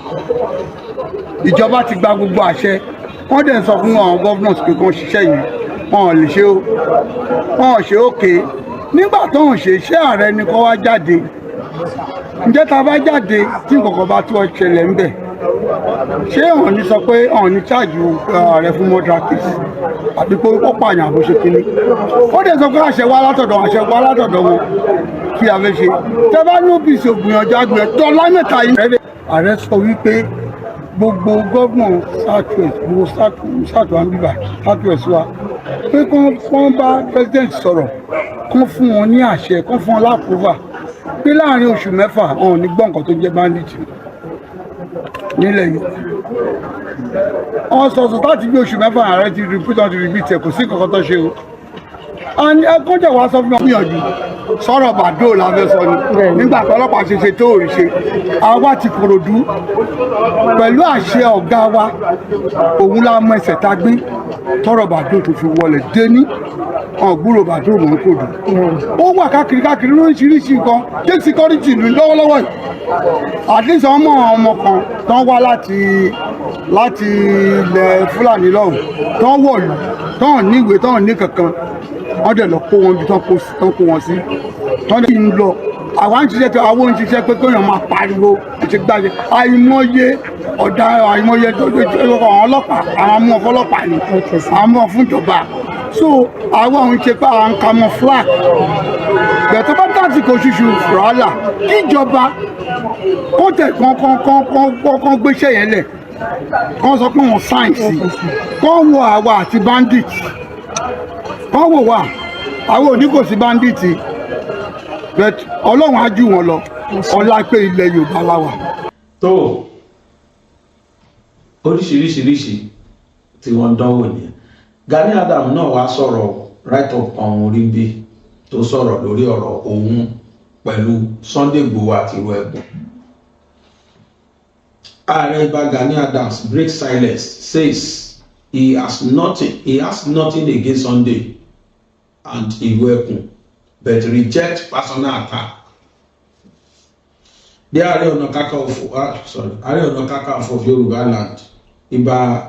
Ìjọba ti gba gbogbo àṣẹ. Wọ́n dẹ̀ sọ fún àwọn governors pé kí wọ́n ṣiṣẹ́ yẹn, wọn ò lè ṣe o, wọn ò ṣe. Òkè nígbà tó ń ṣe iṣẹ́, ààrẹ ni kó wá jáde. Ǹjẹ́ tá a bá jáde, tí nǹkan kan bá tó ṣẹlẹ̀ ń bẹ̀, ṣé ọ̀hún ní sọ pé ọ̀hún ní charge ààrẹ fún murder case, àbí pé ó pààyàn, àbó ṣe kínní? Ó dẹ̀ sọ pé àṣẹ wá látọ̀dọ̀, àṣẹ wá látọ̀dọ̀ wọn. Kí a fẹ́ ṣe? Tẹ́ bá ní OPC ògbìyànjú àgbẹ̀ dọ́là mẹ́ta yìí. Ààrẹ sọ wípé gbogbo gómìnà South West, gbogbo South wa ń bíbà, South West wa, pé kán bá president sọ̀rọ̀, kán fún wọn ní àṣẹ, kán fún wọn l'approval pé láàrin oṣù 6, wọn ò ní gbọ́ nǹkan tó jẹ́ bandit nílẹ̀ Yorùbá. Wọ́n sọ sọ láti bí oṣù 6, ààrẹ ti repeat, wọ́n ti repeat ẹ̀, kò sí nǹkan kan tó ṣe o. And ẹkọ́jà wa sọ fún mi, gbìyànjú sọ̀rọ̀ bàdó la fẹ́ sọ ni. Nígbà tó ọlọ́pàá ṣe ṣe tó rí ṣe, àwa ti Kòròdú pẹ̀lú àṣẹ ọ̀gá wa, òun la mọ ẹsẹ̀ tá a gbé tọrọ bàdó tó fi wọlé dé ní ọ̀gbúrò bàdó mọ̀ ń kòdù. Ó wà káàkiri káàkiri lóríṣiríṣi nǹkan dé security ìlú lọ́wọ́lọ́wọ́ yìí. At least ọmọ ọmọ kan tán wá láti ilẹ̀ Fúlàní lọ́hùn, tán wọ̀lú, tán níwèé, tán ní kankan, wọ́n dẹ̀ lọ kó wọn bí tán kó wọn sí, tán dẹ̀ ń lọ. Àwa ń ṣiṣẹ́ tó àwọn ń ṣiṣẹ́ pé kéèyàn máa pariwo ṣe gbáṣe. Àìmọye ọ̀daràn, àìmọye àwọn ọlọ́pàá, àwọn amú ọfọlọ́pàá ni, àwọn amú fún ìjọba. So àwọn òun ṣe pé àwọn camouflage. Bẹ̀ tó bá tàsìkò ṣuṣu wàhálà, kíjọba kó tẹ̀ kán kán kán kán kán kán gbéṣẹ́ yẹn lẹ̀, kán sọ pé wọ́n sign sí, kán wo àwa àti bandit, kán wò wá. Àwọn òní kò sí bandit, but Ọlọ́run á jù wọ́n lọ, ọlá pé ilẹ̀ Yorùbá la wà. Tó oríṣiríṣiríṣi tí wọ́n dánwò nìyẹn. Gani Adams náà wá sọ̀rọ̀, write up kan orí bí tó sọ̀rọ̀ lórí ọ̀rọ̀ òun pẹ̀lú Sunday Igboho àti Ìrù Ẹkùn. Ààrẹ Ìbà Gani Adams break silence, says he has nothing against Sunday and Ìrù Ẹkùn, but reject personal attack. The Ààrẹ Ọ̀nà Kakanfò, sorry, Ààrẹ Ọ̀nà Kakanfò of Yorùbá land, Ìbà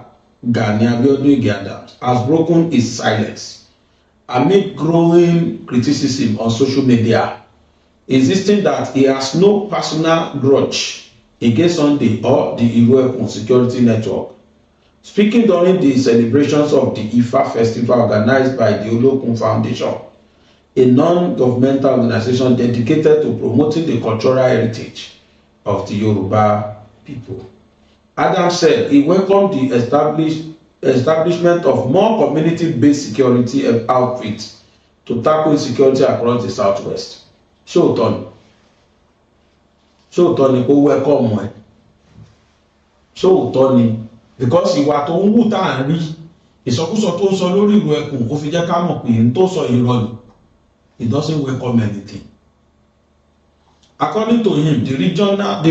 Gani Abiodun Ige Adams, has broken his silence amid growing criticism on social media, insisting that he has no personal grudge against Sunday or the Iru Ekun Security Network. Speaking during the celebrations of the Ifa Festival organized by the Olokun Foundation, a non-governmental organization dedicated to promoting the cultural heritage of the Yoruba people, Adams said he welcomed the establishment of more community-based security outfits to tackle insecurity across the southwest. Ṣóòótọ́ ni? Ṣóòótọ́ ni kó welcome ẹ̀? Ṣóòótọ́ ni? Because ìwà tó ń wù tá à ń rí, ìsọkúsọ tó ń sọ lórí Ìrù Ẹkùn, ó fi jẹ́ ká mọ̀ pé n tó sọ irọ́ ni. He doesn't welcome anything. According to him, the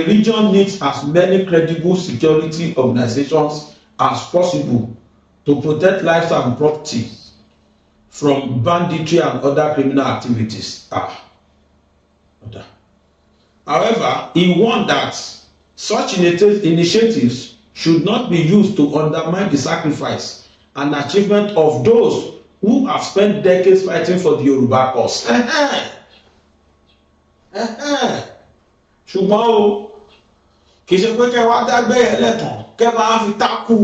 region needs as many credible security organizations as possible to protect lives and property from banditry and other criminal activities. Ah. However, he warned that such initiatives should not be used to undermine the sacrifice and achievement of those who have spent decades fighting for the Yoruba cause. Ṣùgbọ́n o, kì í ṣe pé kẹ́ wá dágbé ẹlẹ́tàn, kẹ́ máa fi tákù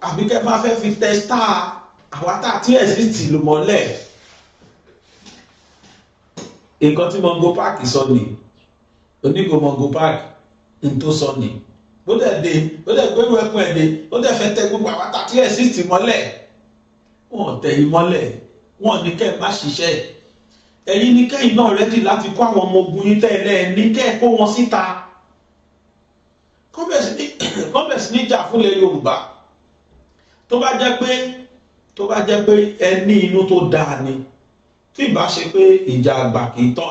àbí kẹ́ máa fẹ́ fi test àwa tá a tí exist ló mọ́lẹ̀. Nǹkan tí Mongo Park sọ ni, onígo Mongo Park n tó sọ ni. Bó dẹ̀ dé, bó dẹ̀ gbérù ẹkùn ẹ̀ dé, ó dẹ̀ fẹ́ tẹ gbogbo àwa tá a tí exist mọ́lẹ̀. Wọ́n tẹ̀ yín mọ́lẹ̀, wọ́n ní kẹ́ ẹ má ṣiṣẹ́. Ẹ̀yin ní kẹ́yìn náà ready láti kó àwọn ọmọ ogun yín tẹ́lẹ̀ ní kẹ́ ẹ kó wọn síta, kọ́bẹ̀ sí ní jà fúnlẹ̀ Yorùbá. Tó bá jẹ́ pé ẹ ní inú tó dáa ni, tí ìbá ṣe pé ìjà àgbà kì í tán,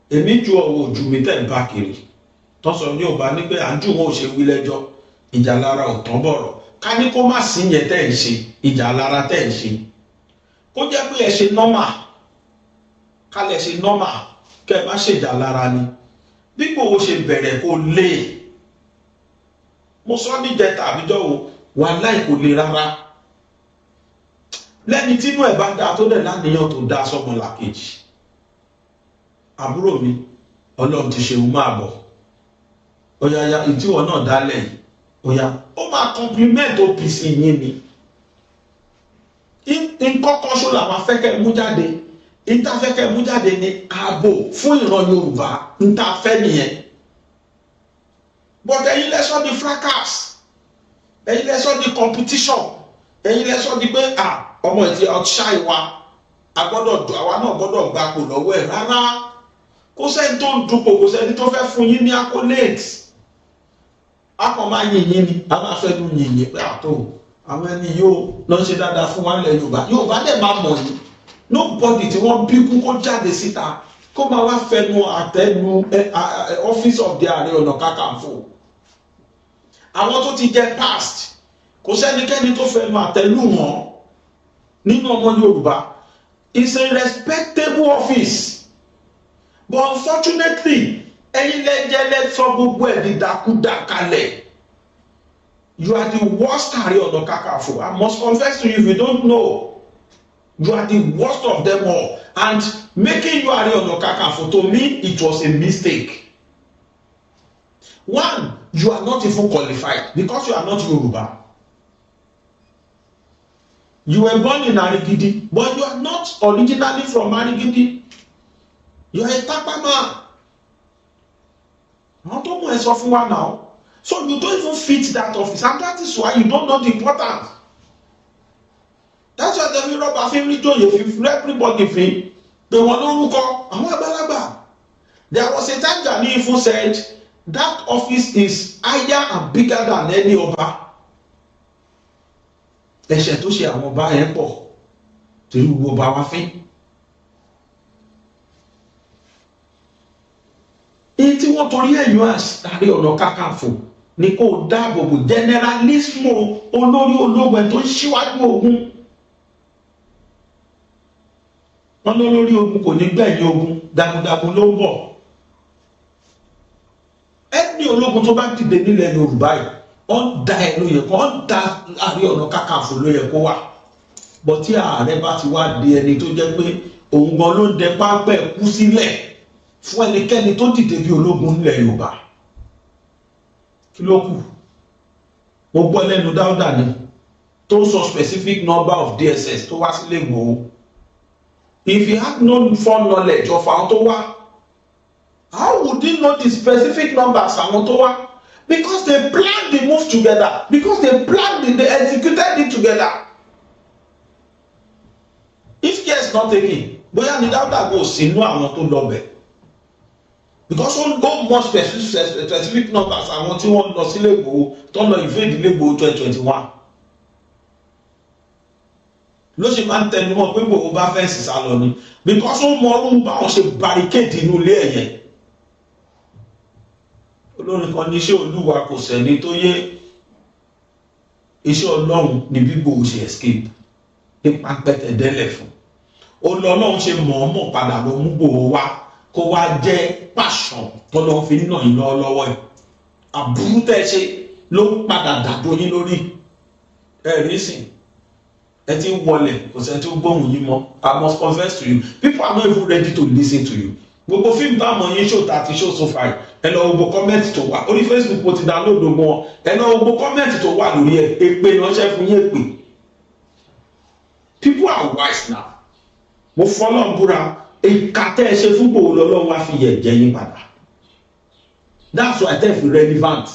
èmi ju ọ̀wọ̀ ojú mi tẹ̀ ń bá kiri tọ́sọ̀ ní Yorùbá ní pé à ń jù wọn ò ṣe wí lẹ́jọ́, ìjà lára ò tán bọ̀rọ̀. Ká ní kó má sí yẹn tẹ́ ń ṣe ìjà lára tẹ́ ń ṣe, kó jẹ́ pé ẹ ṣe normal, kálẹ̀ ṣe normal, kẹ́ ẹ má ṣèjà lára ni. Bí Ìgbòho ṣe bẹ̀rẹ̀, kó lé, mo sọ níjẹta àbíjọ́ wo, wàláì kò le rárá. Lẹ́ni tínú ẹ̀ bá dáa, tó dẹ̀ láníyàn tó dáa sọ́mọlàkejì, àbúrò mi, Ọlọ́run ti ṣeun, máa bọ̀, ó yá yá, ìtíwọ̀ náà dálẹ̀ yìí, ó yá, ó máa compliment OPC yín ni. Nǹkan kan ṣó làwọn afẹ́kẹ́ mú jáde, ìtafẹ́kẹ́ mú jáde ní ààbò fún ìran Yorùbá. Ntafẹ́ nìyẹn. But ẹ̀yin lẹ́sọ́ di fracas, ẹ̀yin lẹ́sọ́ di competition, ẹ̀yin lẹ́sọ́ di pé à ọmọ ìtì outshine wa, a gbọ́dọ̀ dùn, àwa náà gbọ́dọ̀ gbapò lọ́wọ́ ẹ̀. Rárá, kò sẹ́ni tó ń dupò, kò sẹ́ni tó fẹ́ fún yín ní accolades. A kàn máa yìn yín ni, a máa fẹ́ nu yìn yín pé àtò àwọn ẹni yóò lọ ṣe dáadáa fún wa nílẹ̀ Yorùbá. Yorùbá dẹ̀ máa mọ̀ yín. Nobody tí wọ́n bí kú kó jáde síta kó máa wá fẹnu àtẹnu office of the Ààrẹ Ọ̀nà Kakanfò. Àwọn tó ti jẹ past, kò sẹ́nikẹ́ni tó fẹnu àtẹnu wọn nínú ọmọ Yorùbá. It's a respectable office, but unfortunately, ẹ̀yin lẹ́jẹ́ lẹ́sọ gbogbo ẹ̀ dídàkúdà kalẹ̀. You are the worst Ààrẹ Ọ̀nà Kakanfò. I must confess to you, if you don't know, you are the worst of them all, and making you Ààrẹ Ọ̀nà Kakanfò, to me, it was a mistake. One, you are not even qualified because you are not Yoruba. You were born in Arigidi, but you are not originally from Arigidi. You are a Tapa man. Àwọn tó mú ẹ sọ fún wa now. So you don't even fit that office, and that is why you don't know the importance. That's why the rọ́bà fi ń rí jòyè fi everybody fi pé wọ́n lórúkọ àwọn àgbàlagbà. There was a time Gani even said that office is higher and bigger than any ọba. Ẹ̀ṣẹ̀ tó ṣe àwọn ọba yẹn pọ̀ torí gbogbo ọba wa fín. Èyí tí wọ́n torí ẹ̀yọ́ Ààrẹ Ọ̀nà Kakanfò ni kó dáàbò bò generalismo olórí ológun ẹ̀ tó ń ṣíwájú ogun. Wọ́n lólórí ogun kò ní gbẹ̀yìn ogun, jagunjagun ló ń bọ̀. Ẹni ológun tó bá dìde nílẹ̀ Yorùbá yìí, ó ń da ẹ̀ ló yẹ kó, ó ń da Ààrẹ Ọ̀nà Kakanfò ló yẹ kó wà. Bọ́ tí ààrẹ bá ti wá di ẹni tó jẹ́ pé òun gan ló ń dẹ pápẹ́ kú sílẹ̀ fún ẹnikẹ́ni tó dìde bí ológun nílẹ̀ Yorùbá, kí ló kù? Mo gbọ́ lẹ́nu Dáúdà ni tó sọ specific number of DSS tó wá sílé Ìgbòho. If he had no full knowledge of àwọn tó wá, how would he know the specific numbers àwọn tó wá? Because they planned the move together, because they planned it, they executed it together. If care is not taken, bóyá ni Dáúdà kò sínú àwọn tó lọ bẹ̀, because ó go more specific numbers àwọn tí wọ́n lọ sílé Ìgbòho tó lọ invade ilé Ìgbòho 2021 ló ṣe máa ń tẹnumọ́ pé Ìgbòho bá fẹ́ǹsì sá lọ ni, because ó mọ ọdún báwọn ṣe barricade inú ilé ẹ̀yẹn. Olórin kan ní iṣẹ́ Olúwa kò sẹ́ni tó yé, iṣẹ́ Ọlọ́run ni bí Ìgbòho ṣe escape nípa pẹ́tẹ́dẹ́lẹ̀ fún Ọlọ́run ṣe mọ̀ọ́mọ̀ padà lọ mú Ìgbòho wá kó wá jẹ́ pàṣán tọ́lọ́ fi ń nà yín lọ́wọ́ ẹ̀. Àbúrú tẹ́ ṣe ló padà dàdó yín lórí ẹ̀ rí sìn. Ẹ ti ń wọlẹ̀, kò sẹ́ni tó gbóhùn yín mọ́. I must confess to you, people are not even ready to listen to you. Gbogbo fíìmù táwọn yín ṣò tá àti ṣò so far, ẹ lọ gbogbo comment tó wà orí Facebook, mo ti download gbogbo wọn. Ẹ lọ gbogbo comment tó wà lórí ẹ, èpè ránṣẹ́ fún yín, èpè. People are wise now. Mo fọlọ́n búra, ìka tẹ́ ẹ ṣe fún Ìgbòho lọ́lọ́run wá fi yẹ̀ jẹ́ yín padà. That's why tẹ́ fi relevant.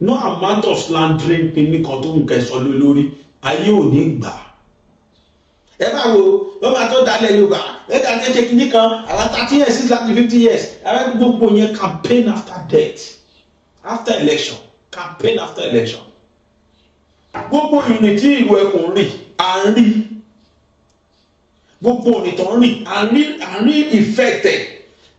No amount of slandering pinni kan tó ń kẹ́ sọ lórí ayé ò ní gbà. Ẹ bá wo wọ́n máa tó dalẹ̀ Yorùbá, ẹ dà ní ṣe kínní kan àwọn 30 years sí láti 50 years, àwọn gbogbo yẹn, campaign after death, after election, campaign after election. Gbogbo ìrìn tí ìwọ ẹkùn rìn, à ń rí gbogbo ìrìn tó ń rìn, à ń rí effect ẹ̀.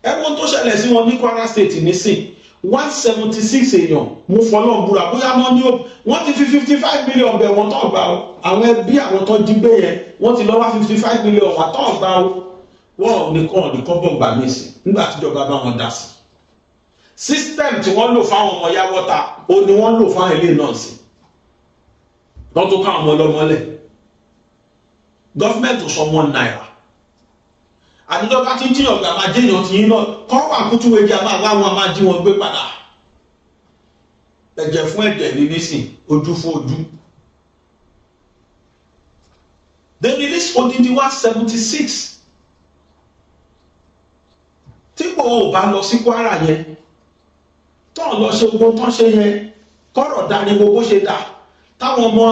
Ẹ wọ́n tó ṣẹlẹ̀ sí wọn ní Kwara State nísìn, 176 èèyàn, mo fọlọ́n búra, bóyá wọ́n ní wọ́n ti fi 55 million bẹ̀ wọ́n tó gbà ó. Àwọn ẹbí àwọn tó jí gbé yẹn, wọ́n ti lọ wá 55 million wà tó gbà ó. Wọ́n nìkan nìkan bọ̀ gbà mí sí nígbà tíjọba bá wọn dá sí. System tí wọ́n lò fáwọn ọmọ Yàwọ́ta, ó ní wọ́n lò fáwọn ilé náà sí wọ́n tó káwọn ọmọ ọlọ́mọ lẹ̀. Government ò sọ ₦1. Àdúgbò bá ti ń jíyàn gbà máa jẹ́yàn tí yín náà kọ́ wà kútú wéjì, a máa wá wọn, a máa jí wọn gbé padà. Ẹ̀jẹ̀ fún ẹ̀jẹ̀ ní nísìn, ojú fún ojú. They release odindi 176. Tí kò ò bá lọ sí Kwara yẹn, tán lọ ṣe gbogbo tán ṣe yẹn, kọ́rọ̀ dání gbogbo ṣe dà, táwọn ọmọ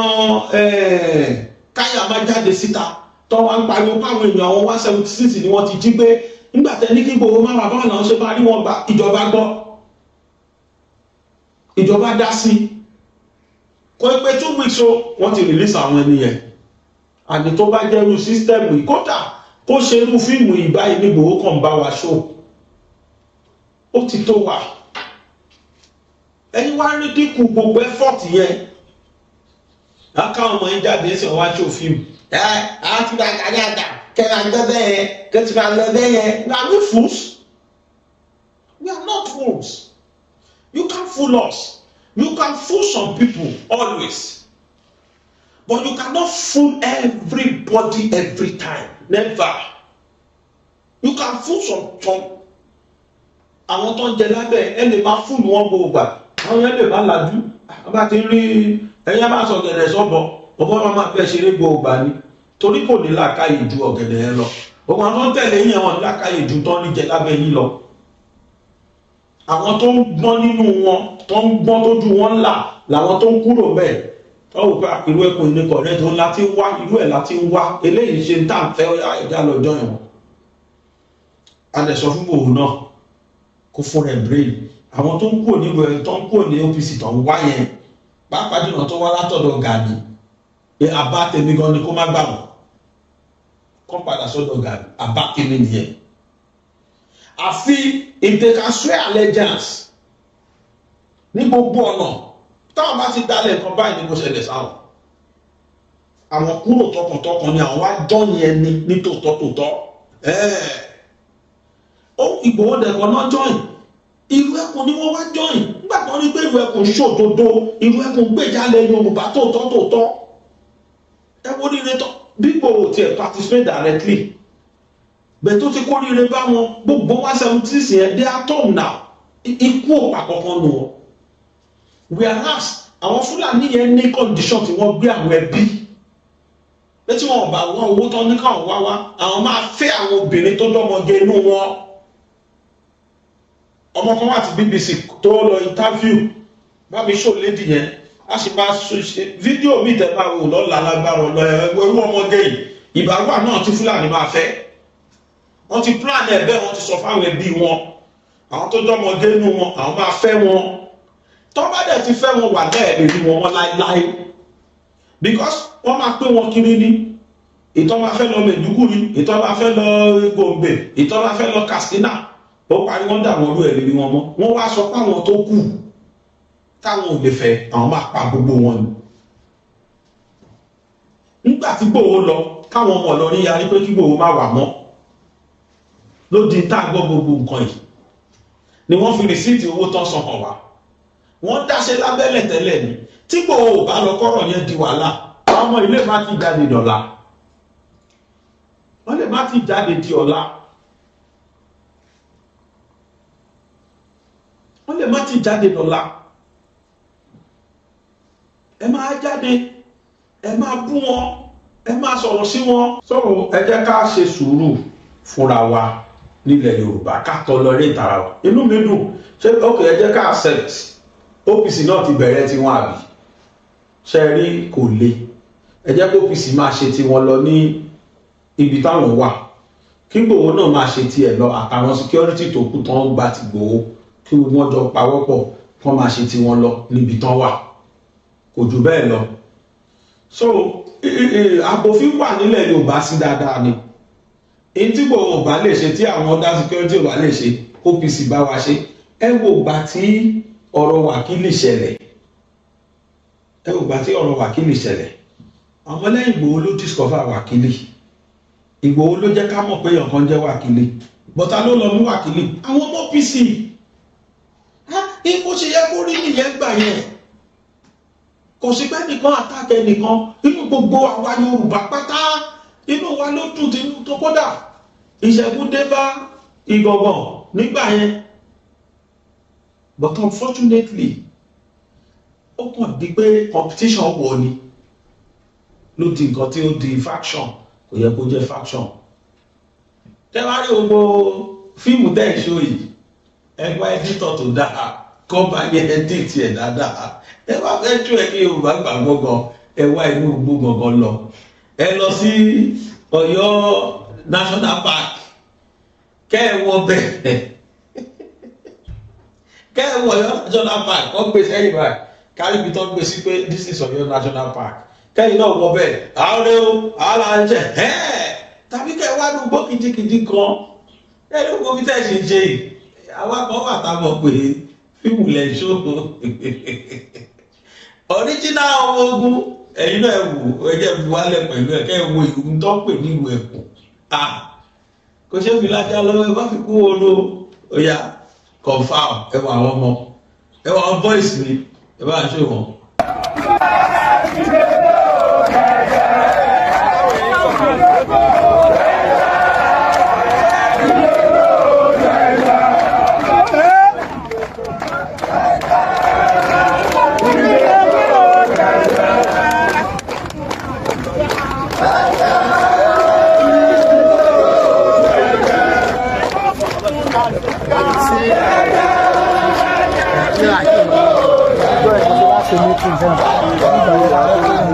káyà máa jáde síta tó wá ń pariwo páwọn èèyàn àwọn 176 ni wọ́n ti jí gbé, nígbà tẹ́ ní kí gbogbo máa wà, báwọn làwọn ṣe máa rí wọn gbà? Ìjọba gbọ́, ìjọba dá sí. Kò pé 2 weeks o, wọ́n ti release àwọn ẹni yẹn. Àní tó bá jẹ́ irú system yìí, kódà kó ṣe irú fíìmù yìí báyìí ní Ìgbòho kàn bá wa ṣó, ó ti tó wa. Ẹ̀yin wá rí dínkù gbogbo effort yẹn, káwọn ọmọ yín jáde sí ọwá ṣó fíìmù ẹ á ti bá Gani Adams kẹ máa gbọ́ bẹ́ẹ̀ yẹn, kẹ ti máa lọ bẹ́ẹ̀ yẹn. Are we fools? We are not fools. You can fool us, you can fool some people always, but you cannot fool everybody every time, never. You can fool some àwọn tó ń jẹ lábẹ́ ẹ lè máa fool wọn gbogbo gbà, àwọn yẹn lè má lajú. Wọ́n bá ti rí ẹ̀yẹ́ máa sọ ọ̀gẹ̀dẹ̀ sọ́bọ̀, ọ̀bọ máa máa fẹ́ ṣeré gbogbo gbà ni, torí kò ní làákàyè ju ọ̀gẹ̀dẹ̀ yẹn lọ. Gbogbo àwọn tó ń tẹ̀lé yín àwọn lákàyè ju tán ní jẹ lábẹ́ yín lọ. Àwọn tó ń gbọ́n nínú wọn, tó ń gbọ́n tójú wọn ńlá làwọn tó ń kúrò bẹ́ẹ̀. Tó wò pé irú ẹkùn ní kọ̀rẹ́ tó ńlá ti wá, irú ẹ̀ láti ń wá, eléyìí ṣe ń tà ń fẹ́ ẹ̀dá lọ́jọ́ ìwọ̀n. A lè sọ fún Ìgbòho náà kó fún rẹ̀ brain. Àwọn tó ń kúrò ní ìwẹ̀, tó ń kúrò ní OPC, tó ń wá yẹn, pàápàá jùlọ tó wá látọ̀dọ̀ Gani, pé àbá tèmi gan ni kó má gbà wọ́n, kó padà sọ́dọ̀ Gani, àbá tèmi nìyẹn. Àfi if they can swear allegiance ní gbogbo ọ̀nà, táwọn bá ti dalẹ̀ nǹkan báyìí ní kó ṣẹlẹ̀ sáwọn, àwọn kúrò tọkàntọkàn ni àwọn wá jọ́ yẹn ní ní tòótọ́ tòótọ́. Ó Ìgbòho dẹ̀kọ̀ náà join Ìlú Ẹkùn ni wọ́n wá join nígbà tó ní pé Ìlú Ẹkùn ṣòdodo, Ìlú Ẹkùn gbèjálẹ̀ Yorùbá tòótọ́ tòótọ́. Ẹ wo nílé tán bí Ìgbòho tiẹ̀ participate directly bẹ́ẹ̀ tó ti kó ríire bá wọn, gbogbo 176 yẹn, they are tom now, ikú òpà kankan nù wọn. Whereas àwọn Fúlàní yẹn ní condition tí wọ́n gbé àwọn ẹbí pé tí wọn ò bá wá owó tán ní káwọn wá wá, àwọn máa fẹ́ àwọn obìnrin tó dọ́mọge inú wọn. Ọmọ kan wà tí BBC tó lọ interview bá mi ṣò lédi yẹn, a sì máa ṣe fídíò mi tẹ́ máa wò lọ́la lágbára ọ̀lọ́. Ẹ̀rú ọmọge yìí ìbáwá náà tí Fúlàní máa fẹ́, wọ́n ti plan ẹ̀ bẹ́ẹ̀, wọ́n ti sọ fáwọn ẹbí wọn, àwọn tó dọ́mọge inú wọn àwọn máa fẹ́ wọn. Tó bá dẹ̀ ti fẹ́ wọn, wà lẹ́ẹ̀lẹ́ rí wọn wọn láéláé, because wọ́n máa pé wọn kiri ní ìtọ́ máa fẹ́ lọ Maiduguri, ìtọ́ máa fẹ́ lọ Gombe, ìtọ́ máa fẹ́ lọ Katsina. Ó parí, wọ́n dà wọ́n rú ẹ̀ lérí wọn mọ́. Wọ́n wá sọ pé àwọn tó kù táwọn ò lè fẹ́, àwọn máa pa gbogbo wọn ni. Nígbà tí Ìgbòho lọ, káwọn ọmọ Ìlọrin yarí pé kí Ìgbòho má wà mọ́, ló di tá a gbọ́ gbogbo nǹkan yìí ni wọ́n fi receipt owó tán san hàn wá. Wọ́n dáṣẹ́ lábẹ́lẹ̀ tẹ́lẹ̀ ni. Tí Ìgbòho ò bá lọ, kọ́rọ̀ yẹn di wàhálà. Àwọn ọmọ ilé má ti jáde dọ̀la, wọ́n lè má ti jáde di ọ̀la, wọ́n lè má ti jáde dọ̀la. Ẹ máa jáde, ẹ máa bú wọn, ẹ máa sọ̀rọ̀ sí wọn. Sọ̀rọ̀, ẹ jẹ́ ká ṣe sùúrù fúnra wa nílẹ̀ Yorùbá, ká tolerate ara wa. Inú mi dùn. Ṣé ok, ẹ jẹ́ ká accept OPC náà ti bẹ̀rẹ̀ tiwọn, àbí ṣe rí kò le? Ẹ jẹ́ kó OPC máa ṣe tiwọn lọ ní ibi táwọn wà, kí Ìgbòho náà máa ṣe tiẹ̀ lọ, àtàwọn security tó kù tán gba ti Ìgbòho, kí wọ́n jọ pawọ́pọ̀ kán máa ṣe tiwọn lọ níbi tán wà. Kò jù bẹ́ẹ̀ lọ. So àbòfin wà nílẹ̀ Yorùbá sí dáadáa ni. Èyí tí Ìgbòho ò bá lè ṣe, tí àwọn other security ò bá lè ṣe, OPC bá wa ṣe. Ẹ wo ìgbà tí ọ̀rọ̀ Wákìlì ṣẹlẹ̀, ẹ wo ìgbà tí ọ̀rọ̀ Wákìlì ṣẹlẹ̀, àwọn ọmọlẹ́yìn Ìgbòho ló discover Wákìlì. Ìgbòho ló jẹ́ ká mọ̀ pé èèyàn kan jẹ́ Wákìlì. Bọ́tà ló lọ mú Wákìlì, àwọn ọmọ OPC. Bó ṣe yẹ kó rí nìyẹn gbà yẹn. Kò sí pé nìkan àtàkẹ́ nìkan inú gbogbo àwa Yorùbá pátá, inú wa ló dùn tí inú tó kódà ìṣẹ́gun dé bá Ìgàngàn nígbà yẹn. But unfortunately, ó kàn di pé competition wọ̀ ni, ló di nǹkan tí ó di faction. Kò yẹ kó jẹ́ faction. Tẹ́ wá rí gbogbo fíìmù tẹ́ ẹ̀ ṣó yìí, ẹ wá editor tó dáa kó bá yẹ edit ẹ̀ dáadáa. Ẹ bá fẹ́ tú ẹ kí Yorùbá gbàgbọ́ gan, ẹ wá inú igbó gangan lọ, ẹ lọ sí Ọ̀yọ́ National Park, kẹ́ ẹ wọ bẹ́ẹ̀, kẹ́ ẹ wọ Ọ̀yọ́ National Park, kọ́ gbé sẹ́yìn báyìí, kárí ibi tó ń gbé sí pé this is Ọ̀yọ́ National Park, kẹ́yìn náà wọ bẹ́ẹ̀, àwọn ẹ̀ àwọn à ń jẹ ẹ́, tàbí kẹ́ ẹ wá ní igbó kìjikìji kan. Ẹ ní gbogbo bí tẹ́ ẹ ṣe ń ṣe yìí, àwa kan wà tá a mọ̀ pé fíìmù lẹ̀ ṣó original ọmọ ogun. Ẹ̀yin náà ẹ wò, ẹ jẹ́ fi wálẹ̀ pẹ̀lú ẹ̀, kẹ́ ẹ wo ìlú tó ń pè ní ìlú ẹ̀kún. Kò ṣe fi lájà lọ́wọ́, ẹ bá fi kú wo ó yá, confam. Ẹ wọ àwọn ọmọ, ẹ wọ àwọn boys mi, ẹ bá ń ṣe wọn. ṣe meeting sẹ́yìn nígbà yẹn àwọn tó wà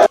ní.